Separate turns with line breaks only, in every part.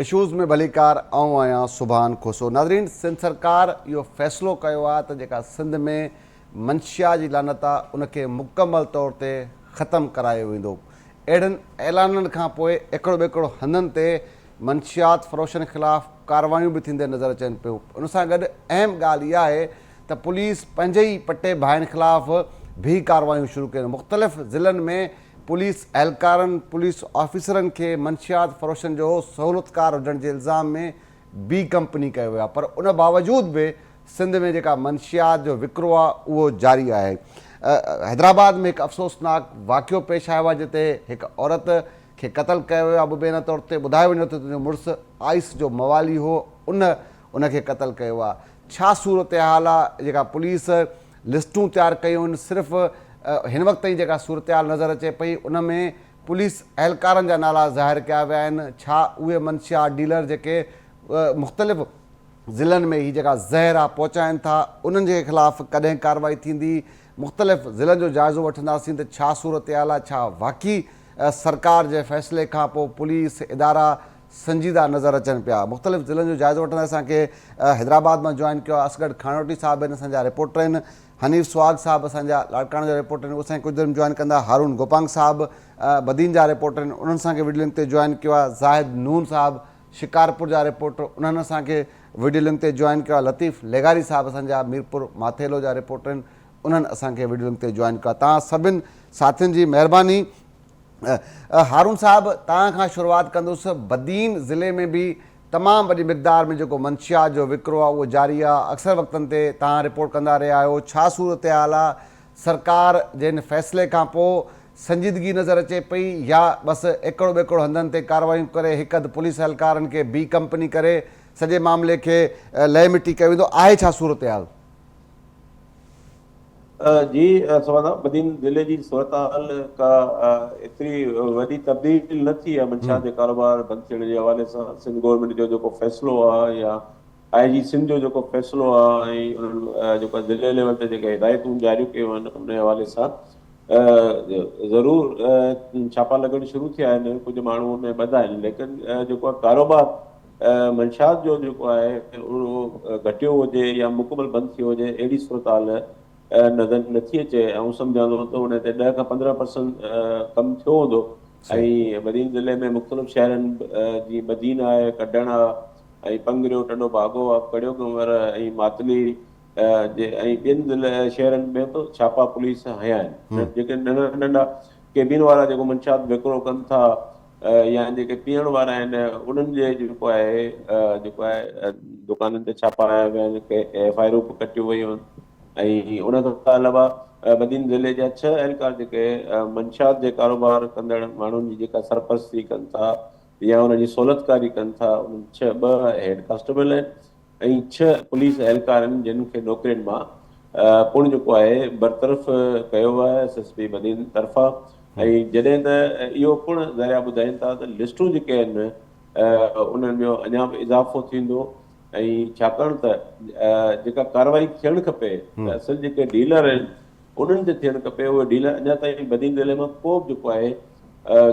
Issues ۾ ڀليڪار آئون آهيان سبحان کوسو ناظرين سنڌ سرڪار اهو فيصلو ڪيو آهي ته جيڪا سنڌ ۾ منشيا جي لعنت آهي ان کي مڪمل طور تي ختم ڪرايو ويندو اهڙن اعلانن کان پوء ايڪڙ ٻيڪڙ هنڌن تي منشيات فروشن خلاف ڪارروايون به ٿيندي نظر اچن پيون ان سان گڏ اهم ڳالهه اها آهي ته پوليس پنهنجي ئي پٽي ڀائين خلاف به ڪارروايون شروع ڪيون مختلف ضلعن ۾ پوليس اهلڪارن، پوليس آفيسرن کي منشيات فروشن جو سهولتڪار هجڻ جي الزام ۾ بي ڪمپني ڪيو ويو آهي پر ان باوجود به سنڌ ۾ جيڪا منشيات جو وڪرو آهي اهو جاري آهي. حيدرآباد ۾ هڪ افسوسناڪ واقعو پيش آيو آهي جتي هڪ عورت کي قتل ڪيو ويو آهي مبينا طور تي ٻڌايو وڃي ٿو ته تنهنجو مڙس آئس جو موالي هو ان ان کي قتل ڪيو آهي ڇا صورتحال آهي جيڪا پوليس لسٽون تيار ڪيون آهن صرف هن وقت تائين جيڪا صورتحال نظر اچي پئي ان ۾ پوليس اهلڪارن جا نالا ظاهر ڪيا ويا آهن ڇا اهي منشيات ڊيلر جيڪي مختلف ضلعن ۾ هي جيڪا زهر آهي پهچائن ٿا انهن جي خلاف ڪڏهن ڪارروائي ٿيندي مختلف ضلعن جو جائزو وٺنداسين ته ڇا صورتحال آهي ڇا واقعي سرڪار جي فيصلي کان پوء پوليس ادارا سنجيده نظر اچن پيا. مختلف ضلعن جو جائزو وٺندي اسان کي حيدرآباد مان جوائن ڪيو آهي اصغر کاڻوٽي صاحب آهن اسان جا رپورٽر آهن حنيف سهاڳ صاحب اسان جا لاڙڪاڻي جا رپورٽر آهن اهي اسان کي ڪجهه دير ۾ جوائن ڪندا هارون گوپانگ صاحب بدين جا رپورٽر آهن انهن اسان کي وڊيو لنڪ تي جوائن ڪيو آهي زاهد نون صاحب شڪارپور جا رپورٽر انهن اسان کي وڊيو لنڪ تي جوائن ڪيو آهي لطيف لغاري صاحب اسان جا ميرپور ماٿيلو جا رپورٽر آهن انهن اسان کي وڊيو لنڪ تي جوائن ڪيو آهي توهان سڀن ساٿين جي مهرباني هارون صاحب توهان کان شروعات ڪندس بدين ضلعي ۾ به تمام وڏي مقدار ۾ جيڪو منشيات جو وڪرو آهي اهو جاري آهي اڪثر وقتن تي توهان رپورٽ ڪندا رهيا آهيو ڇا صورتحال آهي سرڪار جي ان فيصلي کان پوء سنجيدگي نظر اچي پئي يا بس ايڪڙ ٻيڪڙ هنڌن تي ڪارروايون ڪري هڪ اڌ پوليس اهلڪارن کي بي ڪمپني ڪري سڄي معاملي کي لئه مٽي ڪيو ويندو آهي ڇا صورتحال؟
جي سوال صاحب بدين ضلعي جي صورتحال ڪا ايتري وڏي تبديل نه ٿي آهي منشيات جي ڪاروبار بند ٿيڻ جي حوالي سان سنڌ گورنمينٽ جو جيڪو فيصلو آهي يا آء جي سنڌ جو جيڪو فيصلو آهي ۽ انهن جيڪو ضلعي ليول تي جيڪي هدايتون جاريون ڪيون آهن ان حوالي سان ضرور ڇاپا لڳڻ شروع ٿيا آهن ڪجهه ماڻهو ان ۾ ٻڌا آهن ليڪن جيڪو ڪاروبار منشيات جو جيڪو آهي اهو گهٽيو هجي يا مڪمل بند ٿيو هجي اهڙي صورتحال نظر نٿي اچي آئون سمجهان ٿو ته ان تي ڏهه کان 15 پرسنٽ ڪم ٿيو هوندو ۽ بدين ضلعي ۾ مختلف شهرن جيئن بدين آهي ڪڍڻ آهي ۽ پنگريو ٽنڊو باگو آهي ڪڙيو ڪنور ۽ ماتلي جي ۽ ٻين ضلع شهرن ۾ به ڇاپا پوليس هنيا آهن جيڪي ننڍا ننڍا ڪيبين وارا جيڪو منشيات وڪرو ڪن ٿا يا جيڪي پيئڻ وارا آهن انهن جي جيڪو آهي جيڪو آهي دڪانن تي ڇاپا هنيا ويا آهن ڪي ايف I آرون به ڪٽيون ويون آهن ۽ ان کان علاوه بدين ضلعي جا ڇهه اهلڪار جيڪي منشيات جي ڪاروبار ڪندڙ ماڻهن جي جيڪا سرپرستي ڪن ٿا يا انهن جي سهولتڪاري ڪن ٿا انهن ڇهه ٻه هيڊ ڪانسٽيبل آهن ۽ ڇهه پوليس اهلڪار آهن جن کي نوڪرين مان پڻ جيڪو آهي برطرف ڪيو ويو آهي ايس ايس پي بدين طرفان ۽ جڏهن ته اهو پڻ ذريعا ٻڌائين ٿا ته لسٽون جيڪي آهن انهن ۾ اڃا به اضافو ٿيندو ۽ ڇاڪاڻ ته جيڪا ڪارروائي ٿيڻ کپي ته اصل جيڪي ڊيلر آهن انهن تي ٿيڻ کپي اهي ڊيلر اڃا تائين بدين ضلعي مان ڪو به جيڪو آهي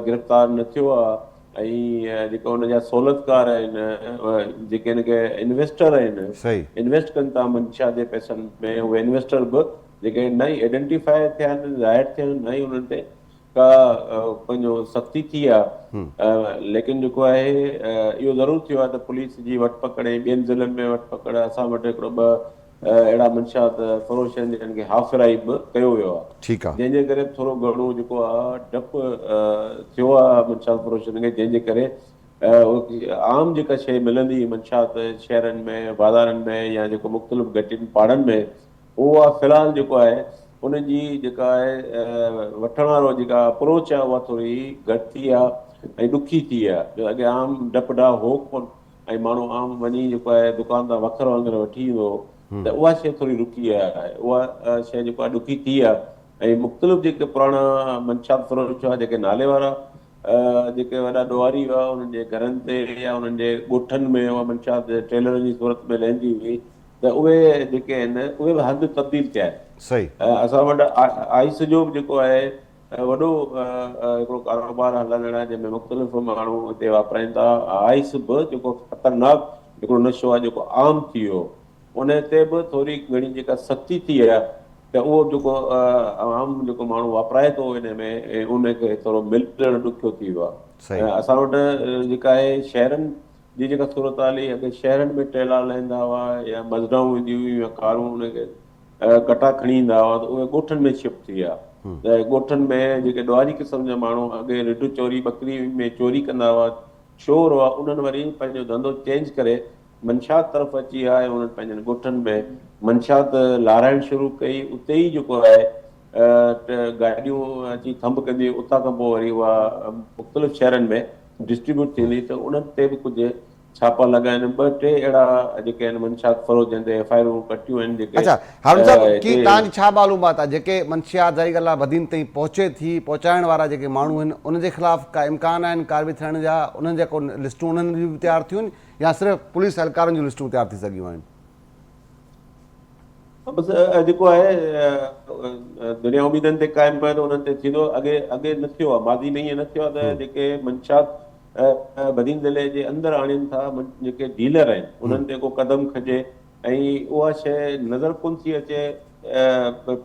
گرفتار نه ٿيو آهي ۽ جيڪا ان جا سهولتڪار آهن جيڪي ان کي انويسٽر آهن انويسٽ ڪن ٿا منشيات جي پئسن ۾ اهي انويسٽر به جيڪي نه ئي آئيڊنٽيفاء ٿيا آهن ظاهر ٿيا آهن نه ئي انهن تي ڪا پنهنجو سختي ٿي آهي ليڪن جيڪو آهي اهو ضرور ٿيو آهي ته پوليس جي وٺ پڪڙ ۽ ٻين ضلعن ۾ وٺ پڪڙ اسان وٽ هڪڙو ٻه اهڙا منشيات فروش آهن جن کي هاف فرائي به ڪيو ويو آهي
ٺيڪ آ.
جنهن جي ڪري ٿورو گهڻو جيڪو آهي ڊپ ٿيو آهي منشيات فروشن کي جنهن جي ڪري عام جيڪا شيء ملندي منشيات شهرن ۾ بازارن ۾ يا جيڪو مختلف گهٽين پاڙن ۾ اها في الحال جيڪو آهي ان جي جيڪا آهي وٺڻ وارو جيڪا اپروچ آهي اها ٿوري گهٽ ٿي آهي ۽ ڏکي ٿي آهي جو اڳي عام ڊپ ڊاء هو ڪونه ۽ ماڻهو عام وڃي جيڪو آهي دڪان تان وکر وانگر وٺي ايندو هو ته اها شيء ٿوري رڪي آهي اها شيء جيڪو آهي ڏکي ٿي آهي ۽ مختلف جيڪي پراڻا منشيات فروش هئا جيڪي نالي وارا جيڪي وڏا ڏوهاري هئا انهن جي گهرن تي يا انهن جي ڳوٺن ۾ اها منشيات ٽريلرن جي صورت ۾ لهندي هئي ته اهي جيڪي آهن اهي به هنڌ تبديل ٿيا آهن.
صحيح.
اسان وٽ آئس جو به جيڪو آهي وڏو هڪڙو ڪاروبار هلندڙ آهي جنهن ۾ مختلف ماڻهو هتي واپرائين ٿا. آئس به جيڪو خطرناڪ هڪڙو نشو آهي جيڪو عام ٿي ويو ان تي به ٿوري گهڻي جيڪا سختي ٿي آهي ته اهو به جيڪو عام جيڪو ماڻهو واپرائي ٿو ان ۾ ان کي ٿورو ملڻ ڏکيو ٿي ويو آهي. اسان وٽ جيڪا آهي شهرن جي جيڪا صورتحال هئي اڳي شهرن ۾ ٽيلا لهندا هئا يا مزڊائون اينديون هيون يا ڪارون ان کي ڪٽا کڻي ايندا هئا ته اهي ڳوٺن ۾ شفٽ ٿي ويا ته ڳوٺن ۾ جيڪي ڏوهاري قسم جا ماڻهو اڳي رڍ چوري ٻڪري ۾ چوري ڪندا هئا چور هئا انهن وري پنهنجو ڌنڌو چينج ڪري منشيات طرف اچي ويا ۽ انهن پنهنجن ڳوٺن ۾ منشيات لارائڻ شروع ڪئي اتي ئي جيڪو آهي گاڏيون اچي ٿنڀ ڪندي اتان کان پوء وري اها مختلف شهرن ۾ ڊسٽريبيوٽ ٿيندي ته انهن تي به ڪجهه ڇاپا لڳا آهن ٻه ٽي اهڙا جيڪي آهن منشيات فروش جن تي ايف I آرون ڪٽيون آهن جيڪي
اڇا هارون صاحب ڪي توهان جي ڇا معلومات آهي جيڪي منشيات ظاهري ڳالهه آهي بدين تائين پهچي ٿي پهچائڻ وارا جيڪي ماڻهو آهن انهن جي خلاف ڪا امڪان آهن ڪاروي ٿيڻ جا انهن جا ڪو لسٽون انهن جون به تيار ٿيون آهن يا صرف پوليس اهلڪارن جون لسٽون تيار ٿي سگهيون آهن.
بس جيڪو آهي دنيا اميدن تي قائم آهي ته انهن تي ٿيندو اڳي اڳي نه ٿيو آهي ماضي ۾ ائين نه ٿيو آهي ته جيڪي منشيات بدين ضلعي جي اندر آڻين ٿا جيڪي ڊيلر آهن انهن تي ڪو قدم کڄي ۽ اها شيء نظر ڪونه ٿي اچي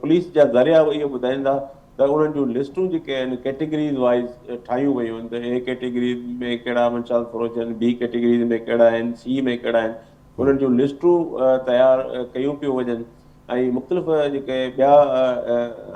پوليس جا ذريعا اهو ٻڌائين ٿا ته انهن جون لسٽون جيڪي آهن ڪيٽيگريز وائيز ٺاهيون ويون آهن ته اي ڪيٽيگري ۾ ڪهڙا منشيات فروش آهن بي ڪيٽيگريز ۾ ڪهڙا آهن سي ۾ ڪهڙا آهن انهن جون لسٽون تيار ڪيون پيون وڃن ۽ مختلف جيڪي ٻيا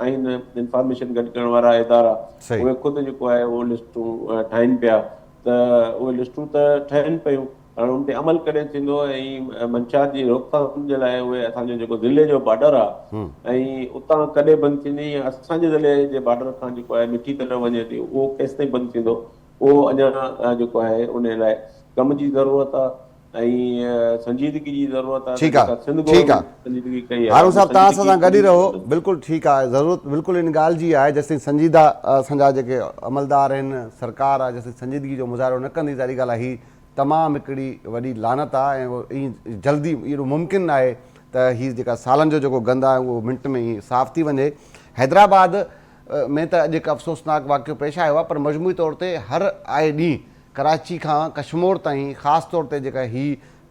آهن انفارميشن گڏ ڪرڻ وارا ادارا اهي خود جيڪو آهي اهو لسٽون ٺاهين پيا ته اهي لسٽون ته ٺهن پيون هاڻي ان تي عمل ڪڏهن ٿيندو ۽ منشيات جي روڪٿام جي لاء اهي اسان جو جيڪو ضلعي جو بارڊر آهي ۽ اتان ڪڏهن بند ٿيندي يا اسان جي ضلعي جي بارڊر کان جيڪو آهي مٺي طرف وڃي ٿي اهو ڪيستائين بند ٿيندو اهو اڃا جيڪو آهي ان لاء ڪم جي ضرورت آهي ۽ سنجيدگي جي ضرورت آهي ته
ٺيڪ آ
جيڪا سنڌ
ٺيڪ آ
گورنمينٽ سنجيدگي ڪئي آهي
هارون
ان
صاحب توهان اسان
سنجيدگي
سان گڏ ئي
پوليس
رهو
ڪندي.
بلڪل ٺيڪ آ ضرورت بلڪل ان ڳالهه جي آهي جيستائين سنجيده اسان جا جيڪي عملدار آهن سرڪار آ جيستائين سنجيدگي جو مظاهرو نه ڪندي ظاهري ڳالهه آ هي تمام هڪڙي وڏي لعنت آ ۽ ائين جلدي اهڙو ممڪن ناهي ته هي جيڪا سالن جو جيڪو گند آ اهو منٽ ۾ ئي صاف ٿي وڃي حيدرآباد ۾ ته اڄ هڪ افسوسناڪ واقعو پيش آيو آ پر مجموعي طور تي هر آئي ڏينهن ڪراچي کان ڪشمور تائين خاص طور تي جيڪا هي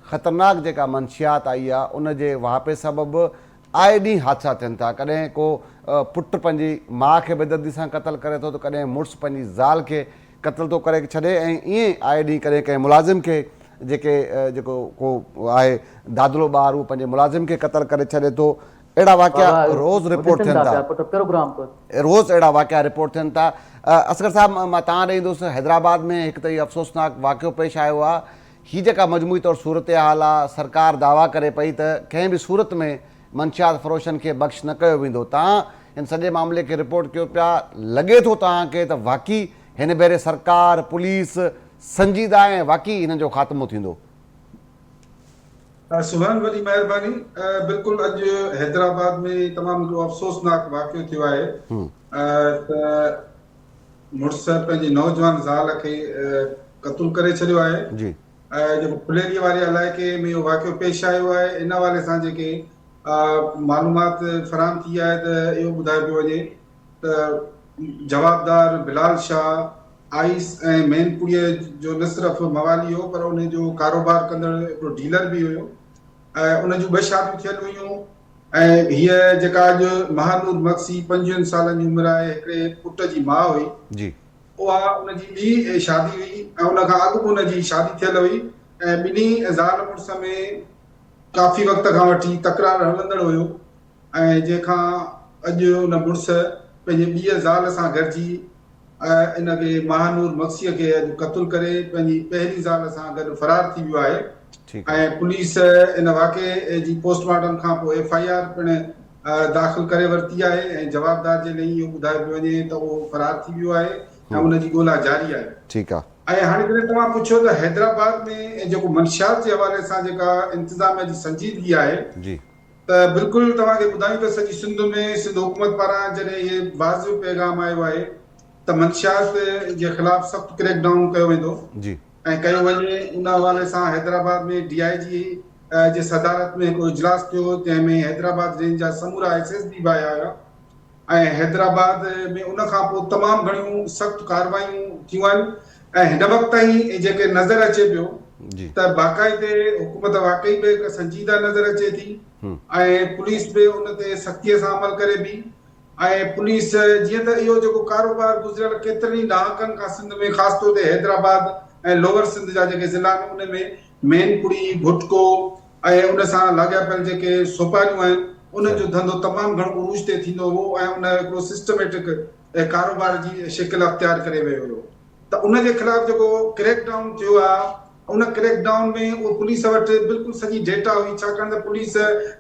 خطرناڪ جيڪا منشيات آئي آ ان جي واهپي سبب آئي ڏينهن حادثا ٿين ٿا ڪڏهن ڪو پٽ پنهنجي ماء کي بيدردي سان قتل ڪري ٿو ته ڪڏهن مڙس پنهنجي زال کي قتل ٿو ڪري ڇڏي ۽ ائين آئي ڏينهن ڪڏهن ڪنهن ملازم کي جيڪي جيڪو ڪو آهي دادلو ٻار اهو پنهنجي ملازم کي قتل ڪري ڇڏي ٿو اهڙا واقعا روز رپورٽ ٿين ٿا. روز اهڙا واقعا رپورٽ ٿين ٿا. اصغر صاحب مان توهان ڏي ايندس حيدرآباد ۾ هڪ ته اهو افسوسناڪ واقعو پيش آيو آهي هي جيڪا مجموعي طور صورتحال آهي سرڪار دعويٰ ڪري پئي ته ڪنهن به صورت ۾ منشيات فروشن کي بخش نه ڪيو ويندو توهان هن سڄي معاملي کي رپورٽ ڪيو پيا لڳي ٿو توهان کي ته واقعي هن ڀيري سرڪار پوليس سنجيده آهي ۽ واقعي هنن جو خاتمو ٿيندو.
سبحان وڏي مهرباني بلڪل اڄ حيدرآباد ۾ تمام هڪڙو افسوسناڪ واقعو ٿيو آهي ته مڙس پنهنجي نوجوان زال کي قتل ڪري ڇڏيو آهي
جي
جيڪو ڦليلي واري علائقي ۾ اهو واقعو پيش آيو آهي ان حوالي سان جيڪي معلومات فراهم ٿي آهي ته اهو ٻڌايو پيو وڃي ته جوابدار بلال شاهه آئيس ۽ مين پڙيء جو نه صرف موالي هو پر ان جو ڪاروبار ڪندڙ هڪڙو ڊيلر به هيو ۽ ان جون ٻه شاديون ٿيل هيون ۽ هيء جيڪا اڄ مهانور مگسي پنجويهن سالن جي عمر آهي هڪڙي پٽ جي ماء هئي.
جي.
اها ان جي ٻي شادي هئي ۽ ان کان اڳ به ان جي شادي ٿيل هئي ۽ ٻنهي زال مڙس ۾ ڪافي وقت کان وٺي تڪرار هلندڙ هيو. ۽ جنهن کان اڄ ان مڙس پنهنجي ٻيء زال سان گڏجي ان کي ماهنور مگسيء کي اڄ قتل ڪري پنهنجي پهرين زال سان گڏ فرار ٿي ويو آهي ۽ پوليس ان واقعي جي پوسٽ مارٽم کان پوء ايف I R پڻ داخل ڪري ورتي آهي ۽ جوابدار جي لئي اهو ٻڌايو پيو وڃي ته اهو فرار ٿي ويو آهي ۽ ان جي ڳولا جاري آهي.
ٺيڪ آ.
۽ هاڻي جڏهن توهان پڇيو ته حيدرآباد ۾ جيڪو منشيات جي حوالي سان جيڪا انتظاميا جي سنجيدگي آهي
جي.
ته بلڪل توهان کي ٻڌايون ته سڄي سنڌ ۾ سنڌ حڪومت پاران جڏهن اهي واضح پيغام آيو آهي ته منشيات جي خلاف سخت ڪريڪ ڊائون ڪيو ويندو
جي.
۽ ڪيو وڃي ان حوالي سان حيدرآباد ۾ ڊي I جي جي صدارت ۾ هڪڙو اجلاس ٿيو جنهن ۾ حيدرآباد رينج جا سمورا ايس ايس بي به آيا هيا. ۽ حيدرآباد ۾ ان کان پوء تمام گهڻيون سخت ڪارروايون ٿيون آهن ۽ هن وقت تائين جيڪي نظر اچي پيو ته باقاعدي حڪومت واقعي به هڪ سنجيده نظر اچي ٿي ۽ پوليس به ان تي سختي سان عمل ڪري پئي ۽ پوليس جيئن ته اهو جيڪو ڪاروبار گذريل ڪيترن ئي ڏهاڪن کان سنڌ ۾ خاص طور تي حيدرآباد ۽ لوئر سنڌ جا جيڪي ضلعا آهن ان ۾ مين پڙي، گهٽڪو ۽ ان سان لاڳاپيل جيڪي سوپاريون آهن، انهن جو ڌنڌو تمام گهڻو عروج تي ٿيندو هو ۽ ان هڪڙو سسٽميٽڪ ڪاروبار جي شڪل اختيار ڪري ويو هيو ته ان جي خلاف جيڪو ڪريڪ ڊائون ٿيو آهي، ان ڪريڪ ڊائون ۾ اهو پوليس وٽ بلڪل سڄي ڊيٽا هئي، ڇاڪاڻ ته پوليس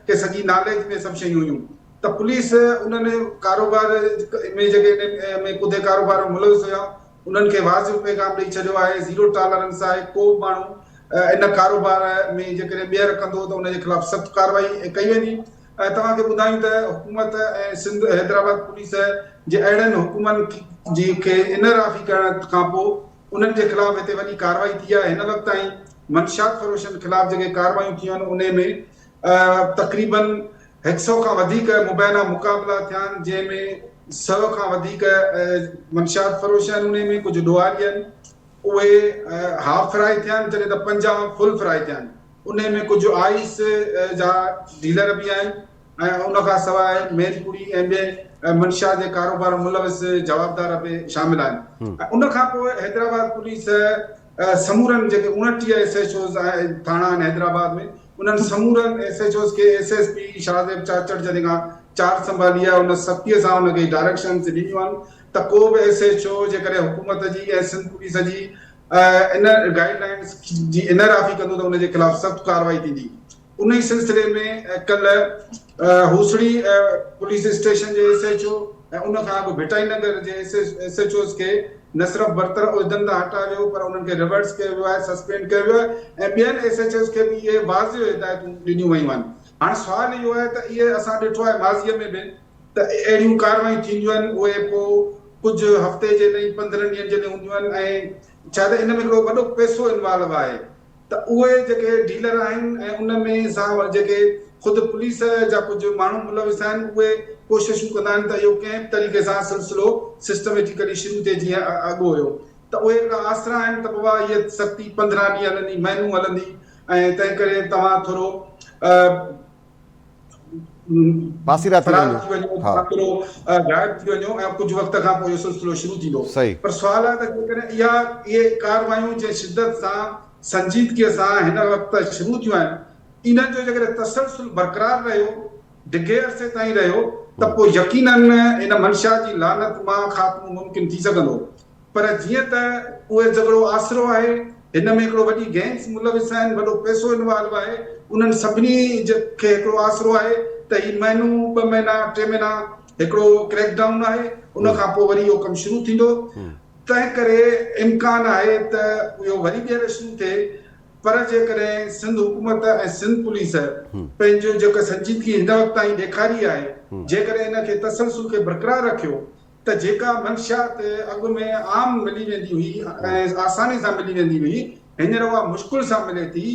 کي سڄي ناليج ۾ سڀ شيون هيون ته پوليس انهن ڪاروبار ۾ جيڪي ان ۾ ڪڌي ڪاروبار ۾ ملوث هيا، انهن کي واضح پيغام ڏئي ڇڏيو آهي، زيرو ٽالرنس آهي، ڪو به ماڻهو ان ڪاروبار ۾ جيڪڏهن ٻيهر ڪندو ته ان جي خلاف سخت ڪارروائي ڪئي ويندي ۽ توهان کي ٻڌايون ته حڪومت ۽ سنڌ حيدرآباد پوليس جي اهڙن حڪمن جي کي انحرافي ڪرڻ کانپوء انهن جي خلاف هتي وڏي ڪارروائي ٿي آهي، هن وقت تائين منشيات فروشن خلاف جيڪي ڪارروايون ٿيون آهن انهي ۾ تقريبن هڪ سئو کان وڌيڪ مبينا مقابلا ٿيا آهن جنهن ۾ سئو کان وڌيڪ منشيات فروش آهن انهي ۾ ڪجهه ڏوهاري آهن اهي هاف فرائي ٿيا آهن جڏهن ته 50 فل فرائي ٿيا آهن انهي ۾ ڪجهه آئيس جا ڊيلر به آهن ۽ ان کان سواء مين پوري ۽ ٻين منشيات جي ڪاروبار ملوث جوابدار به شامل آهن ۽ ان کان پوء حيدرآباد پوليس سمورن جيڪي 29 ايس ايڇ اوز ٿاڻا آهن حيدرآباد ۾ انهن سمورن ايس ايڇ اوز کي S S P Shahzeb Chachar جڏهن کان چارج سنڀالي آهي ان سختي سان ان کي ڊائريڪشنز ڏنيون آهن ته ڪو به ايس ايڇ او جيڪڏهن حڪومت جي ۽ سنڌ پوليس جي ان گائيڊ لائنز جي انحرافي ڪندو ته ان جي خلاف سخت ڪارروائي ٿيندي. انهي سلسلي ۾ ڪلهه هوسڙي پوليس اسٽيشن جي ايس ايڇ او ۽ ان کان اڳ ڀٽائي نگر جي ايس ايڇ اوز کي نه صرف برطرف عهدن تان هٽايو ويو پر انهن کي ريورس ڪيو ويو آهي، سسپينڊ ڪيو ويو آهي ۽ ٻين ايس ايڇ اوز کي به اهي واضح هدايتون ڏنيون ويون آهن. هاڻ سوال اهو آهي ته اهي اسان ڏٺو آهي ماضي ۾ به ته اهڙيون ڪارروايون ٿينديون آهن اهي پوء ڪجهه هفتي جي لئي 15 ڏينهن جي لئي هونديون آهن ۽ ڇا ته ان ۾ هڪڙو وڏو پئسو انوالو آهي ته اهي جيڪي ڊيلر آهن ۽ ان ۾ سان جيڪي خود پوليس جا ڪجهه ماڻهو ملوث آهن اهي ڪوششون ڪندا آهن ته اهو ڪنهن به طريقي سان سلسلو سسٽميٽيڪلي شروع ٿئي جيئن اڳ هيو ته اهي هڪڙا آسرا آهن ته بابا هيء سختي 15 ڏينهن هلندي مهينو هلندي ۽ تنهن ڪري توهان ٿورو
پاسيرا ٿي
فرار
وڃو
ٿي وڃو
ها.
ٿورو غائب ٿي وڃو ۽ ڪجهه وقت کان پوء اهو سلسلو شروع ٿيندو
صحيح.
پر سوال آهي ته جيڪڏهن اها اهي ڪارروايون جنهن شدت سان سنجيدگيء سان هن وقت شروع ٿيون آهن انهن جو جيڪڏهن تسلسل برقرار رهيو ڊگهي عرصي تائين رهيو ته پوء يقينن ان منشيات جي لعنت مان خاتمو ممڪن ٿي سگهندو پر جيئن ته اهي جهڳڙو آسرو آهي، هن ۾ هڪڙو وڏي گينگس ملوث آهن، وڏو پئسو انوالو آهي، انهن سڀني کي هڪڙو آسرو آهي ته هي مهينو، ٻه مهينا، ٽي مهينا هڪڙو ڪريڪ ڊائون آهي، ان کان پوء وري اهو ڪم شروع ٿيندو، تنهن ڪري امڪان آهي ته اهو وري ٻيهر شروع ٿئي، پر جيڪڏهن سنڌ حڪومت ۽ سنڌ پوليس پنهنجو جيڪا سنجيدگي هن وقت تائين ڏيکاري آهي، جيڪڏهن ان کي تسلسل کي برقرار رکيو ته جيڪا منشيات اڳ ۾ عام ملي ويندي هئي ۽ آساني سان ملي ويندي هئي، هينئر اها مشڪل سان ملي ٿي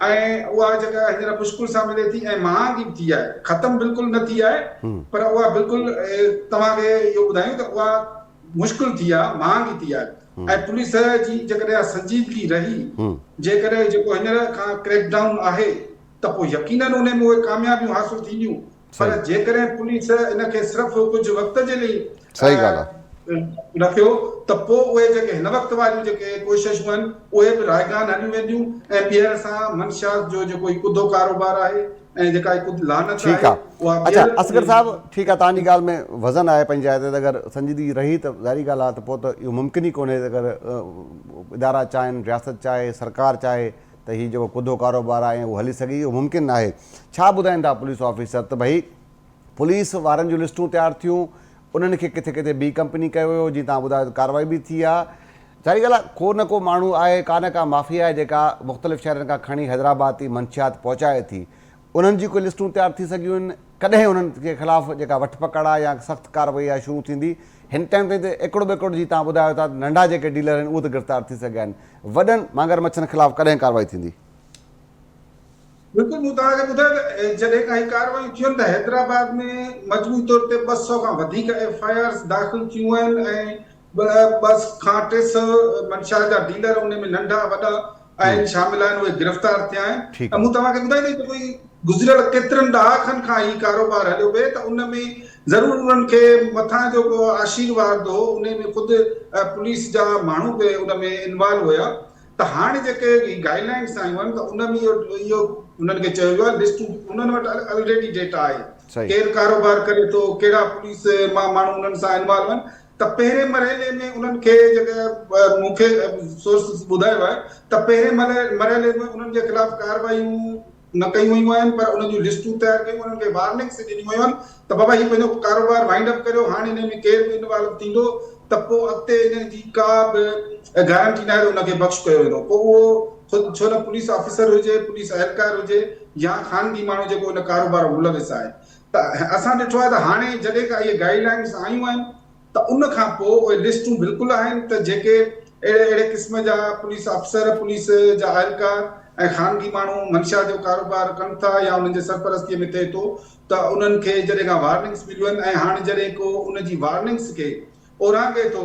۽ اها جيڪا هينئر مشڪل سان ملي ٿي ۽ مهانگي به ٿي آهي، ختم بلڪل نه ٿي آهي پر اها بلڪل توهان کي اهو ٻڌايون ته اها مشڪل ٿي آهي، مهانگي ٿي آهي ۽ پوليس جي جيڪڏهن اها سنجيدگي رهي، جيڪڏهن جيڪو هينئر کان ڪريڪ ڊائون آهي ته پوء يقينن انهي ۾ اهي ڪاميابيون حاصل ٿينديون. پر جيڪڏهن پوليس ان کي صرف ڪجهه وقت جي لئي
صحيح ڳالهه آ.
رکيو ته پوء اهي جيڪي هن وقت واريون جيڪي ڪوششون آهن اهي به رائگان هليون وينديون ۽ ٻيهر سان منشيات جو جيڪو هي ڪڌو ڪاروبار آهي ۽ جيڪا هي ڪڌ لعنت
ٺيڪ
آهي
آ
اها
اڇا
ٻيهر
اصغر صاحب ٺيڪ آ توهان جي ڳالهه ۾ وزن آهي پنهنجي جاء تي ته اگر سنجيدگي رهي ته ظاهري ڳالهه آ ته پوء ته اهو ممڪن ئي ڪونهي ته اگر ادارا چاهين رياست چاهي سرڪار چاهي ته هي جيڪو ڪڌو ڪاروبار آهي اهو هلي سگهي اهو ممڪن ناهي. ڇا ٻڌائين ٿا پوليس آفيسر ته ڀئي پوليس وارن جون لسٽون تيار ٿيون انهن کي ڪٿي ڪٿي بي ڪمپني ڪيو ويو جيئن توهان ٻڌايو ته ڪارروائي به ٿي آهي. ظاهري ڳالهه آهي ڪو نه ڪو ماڻهو آهي ڪا نه ڪا مافيا آهي جيڪا مختلف شهرن کان کڻي حيدرآباد تائين منشيات پهچائي ٿي انهن جون ڪي لسٽون تيار ٿي سگهيون آهن ڪڏهن انهن جي خلاف جيڪا وٺ پڪڙ آهي يا سخت ڪارروائي آهي شروع ٿيندي هن ٽائيم تائين ته ايڪڙ ٻيڪڙ جي توهان ٻڌايو ٿا ته ننڍا جيڪي ڊيلر آهن اهي ته گرفتار ٿي سگهيا آهن وڏن مانگر مڇن خلاف ڪڏهن ڪارروائي ٿيندي؟
بلڪل مون توهان کي ٻڌايو ته جڏهن کان هي ڪارروايون ٿيون ته حيدرآباد ۾ مجموعي طور تي 200 کان وڌيڪ ايف I آرز داخل ٿيون آهن ۽ ٻه کان 300 منشيات جا ڊيلر ان ۾ ننڍا وڏا آهن شامل آهن اهي گرفتار ٿيا آهن ۽ مون توهان کي ٻڌايو ته جيڪو هي گذريل ڪيترن ڏهاڪن کان هي ڪاروبار هليو پئي ته ان ۾ ضرور انهن کي مٿان جو ڪو آشيرواد هو ان ۾ خود پوليس جا ماڻهو به ان ۾ انوالو هيا ته هاڻي جيڪي هي گائيڊ لائنس آيون آهن ته ان ۾ اهو اهو انهن کي چيو ويو آهي لسٽون انهن وٽ الريڊي ڊيٽا آهي ڪير ڪاروبار ڪري ٿو ڪهڙا پوليس مان ماڻهو انهن سان انوالو آهن ته پهرين مرحلي ۾ انهن کي جيڪي مون کي سورسز ٻڌايو آهي ته پهرين مرحلي ۾ انهن جي خلاف ڪاروايون نه ڪيون ويون آهن پر انهن جون لسٽون تيار ڪيون انهن کي وارننگس ڏنيون ويون آهن ته بابا هي پنهنجو ڪاروبار وائنڊ اپ ڪريو هاڻي انهي ۾ ڪير به انوالو ٿيندو ته پوء اڳتي انهي جي ڪا به گارنٽي ناهي ته ان کي بخش ڪيو ويندو پوء اهو خود ڇو نه پوليس آفيسر هجي پوليس اهلڪار هجي يا خانگي ماڻهو جيڪو ان ڪاروبار ۾ ملوث آهي ته اسان ڏٺو آهي ته هاڻي جڏهن کان اهي گائيڊ لائنس آيون آهن ته ان کان پوء اهي لسٽون بلڪل آهن ته جيڪي اهڙي اهڙي قسم جا پوليس آفيسر، پوليس جا اهلڪار ۽ خانگي ماڻهو منشيات جو ڪاروبار ڪن ٿا يا انهن جي سرپرستي ۾ ٿئي ٿو ته انهن کي جڏهن کان وارننگس مليون آهن ۽ هاڻي جڏهن ڪو ان جي وارننگس کي اورانگهي ٿو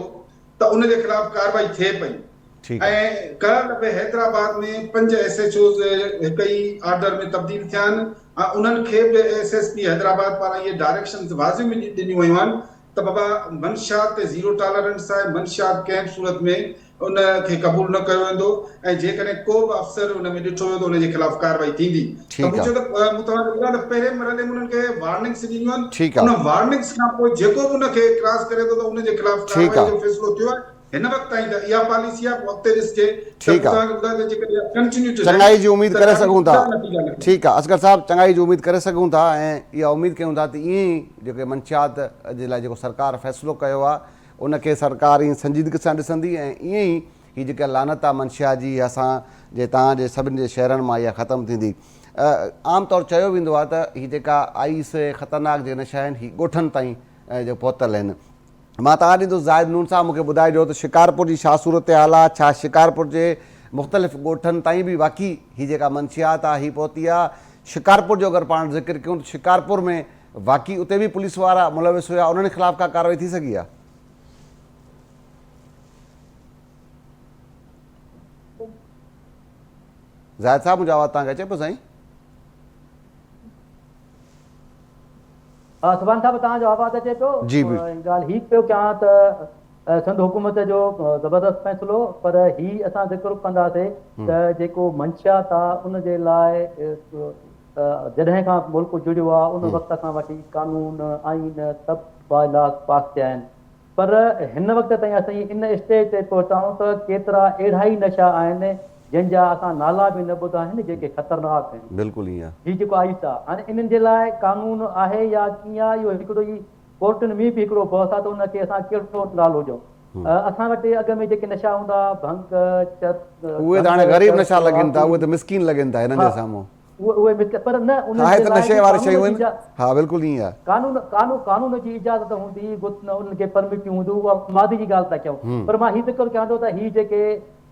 ته ان جي خلاف ڪارروائي ٿئي پئي ۽ ڪالهه به حيدرآباد ۾ پنج ايس ايڇ اوز هڪ ئي آرڊر ۾ تبديل ٿيا آهن ۽ انهن کي به ايس ايس پي حيدرآباد پاران اهي ڊائريڪشنز واضح ڏنيون ويون آهن ته بابا منشيات تي زيرو ٽالرنس آهي، منشيات ڪنهن به صورت ۾ ان کي قبول نه ڪيو ويندو ۽ جيڪڏهن ڪو به افسر ان ۾ ڏٺو ويو ته ان جي خلاف ڪارروائي ٿيندي ته مون چيو ته مون توهان کي ٻڌايو ته پهرين مرحلي ۾ انهن کي وارننگس ڏنيون آهن ان وارننگس کان پوء جيڪو به ان کي ڪراس ڪري ٿو ته ان جي خلاف ڪارروائي جو فيصلو ٿيو آهي هن وقت تائين ته اها پاليسي آهي پوء اڳتي ڏسجي ته مون توهان کي ٻڌايو ته جيڪڏهن اها ڪنٽينيو ٽو رهي
چڱائي جي اميد
ته
ڪري
ڪافي
سگهون ٿا
سٺا نتيجا نڪرندا.
ٺيڪ آهي اصغر صاحب چڱائي جي اميد ڪري سگهون ٿا ۽ اها اميد ڪيون ٿا ته ائين ئي جيڪي منشيات جي لاء جيڪو سرڪار فيصلو ڪيو آهي ان کي سرڪار ائين سنجيدگي سان ڏسندي ۽ ائين ئي هي جيڪا لعنت آهي منشيات جي اها اسان جي توهان جي سڀني جي شهرن مان اها ختم ٿيندي. عام طور چيو ويندو آهي ته هي جيڪا آئيس خطرناڪ جيڪي نشا آهن هي ڳوٺن تائين جو پهتل آهن. مان توهان ڏيندس زاهد نون صاحب مون کي ٻڌائجو ته شڪارپور جي ڇا صورتحال آ ڇا شڪارپور جي مختلف ڳوٺن تائين به واقعي هي جيڪا منشيات آ هي پهتي آ شڪارپور جو اگر پاڻ ذڪر ڪيون ته شڪارپور ۾ واقعي اتي به پوليس وارا ملوث هيا انهن خلاف ڪا ڪارروائي ٿي سگهي آ؟ زاهد صاحب منهنجو آواز توهان کي اچي پيو سائين؟
ها سبحان صاحب توهان جو آواز اچي پيو
جي بلڪل.
ڳالهه هي پيو ڪيان ته سنڌ حڪومت جو زبردست فيصلو پر هي اسان ذڪر ڪنداسي ته جيڪو منشيات آ ان جي لاء جڏهن کان ملڪ جڙيو آ ان وقت کان وٺي قانون آئين سڀ باء لاز پاس ٿيا آهن پر هن وقت تائين اسين ان اسٽيج تي پهتا آهيون ته ڪيترا اهڙا ئي نشا آهن جن جا اسان نالا به نه ٻڌا آهن جيڪي خطرناڪ آهن.
بلڪل ائين آهي.
هي جيڪو آئس آهي هاڻي انهن جي لاء قانون آهي يا ڪيئن آهي اهو هڪڙو ئي ڪورٽن ۾ به هڪڙو بحث آهي ته ان کي اسان ڪهڙو نالو ڏيون. اسان وٽ اڳ ۾ جيڪي نشا هوندا هئا ڀنگ، چرس،
اهي ته هاڻي غريب نشا لڳن ٿا اهي ته مسڪين لڳن ٿا هنن جي سامهون.
اهي مثل پر نه انهن
آهي
جي
ته
لاء
نشي
به
واري
قانون
شيون
جي
آهن
اجا
ها بلڪل ائين آهي.
قانون قانون قانون جي اجازت هوندي انهن کي پرمٽيون هونديون اها ماضي جي ڳالهه ٿا ڪيون پر مان هي ذڪر ڪيان ٿو ته هي جيڪي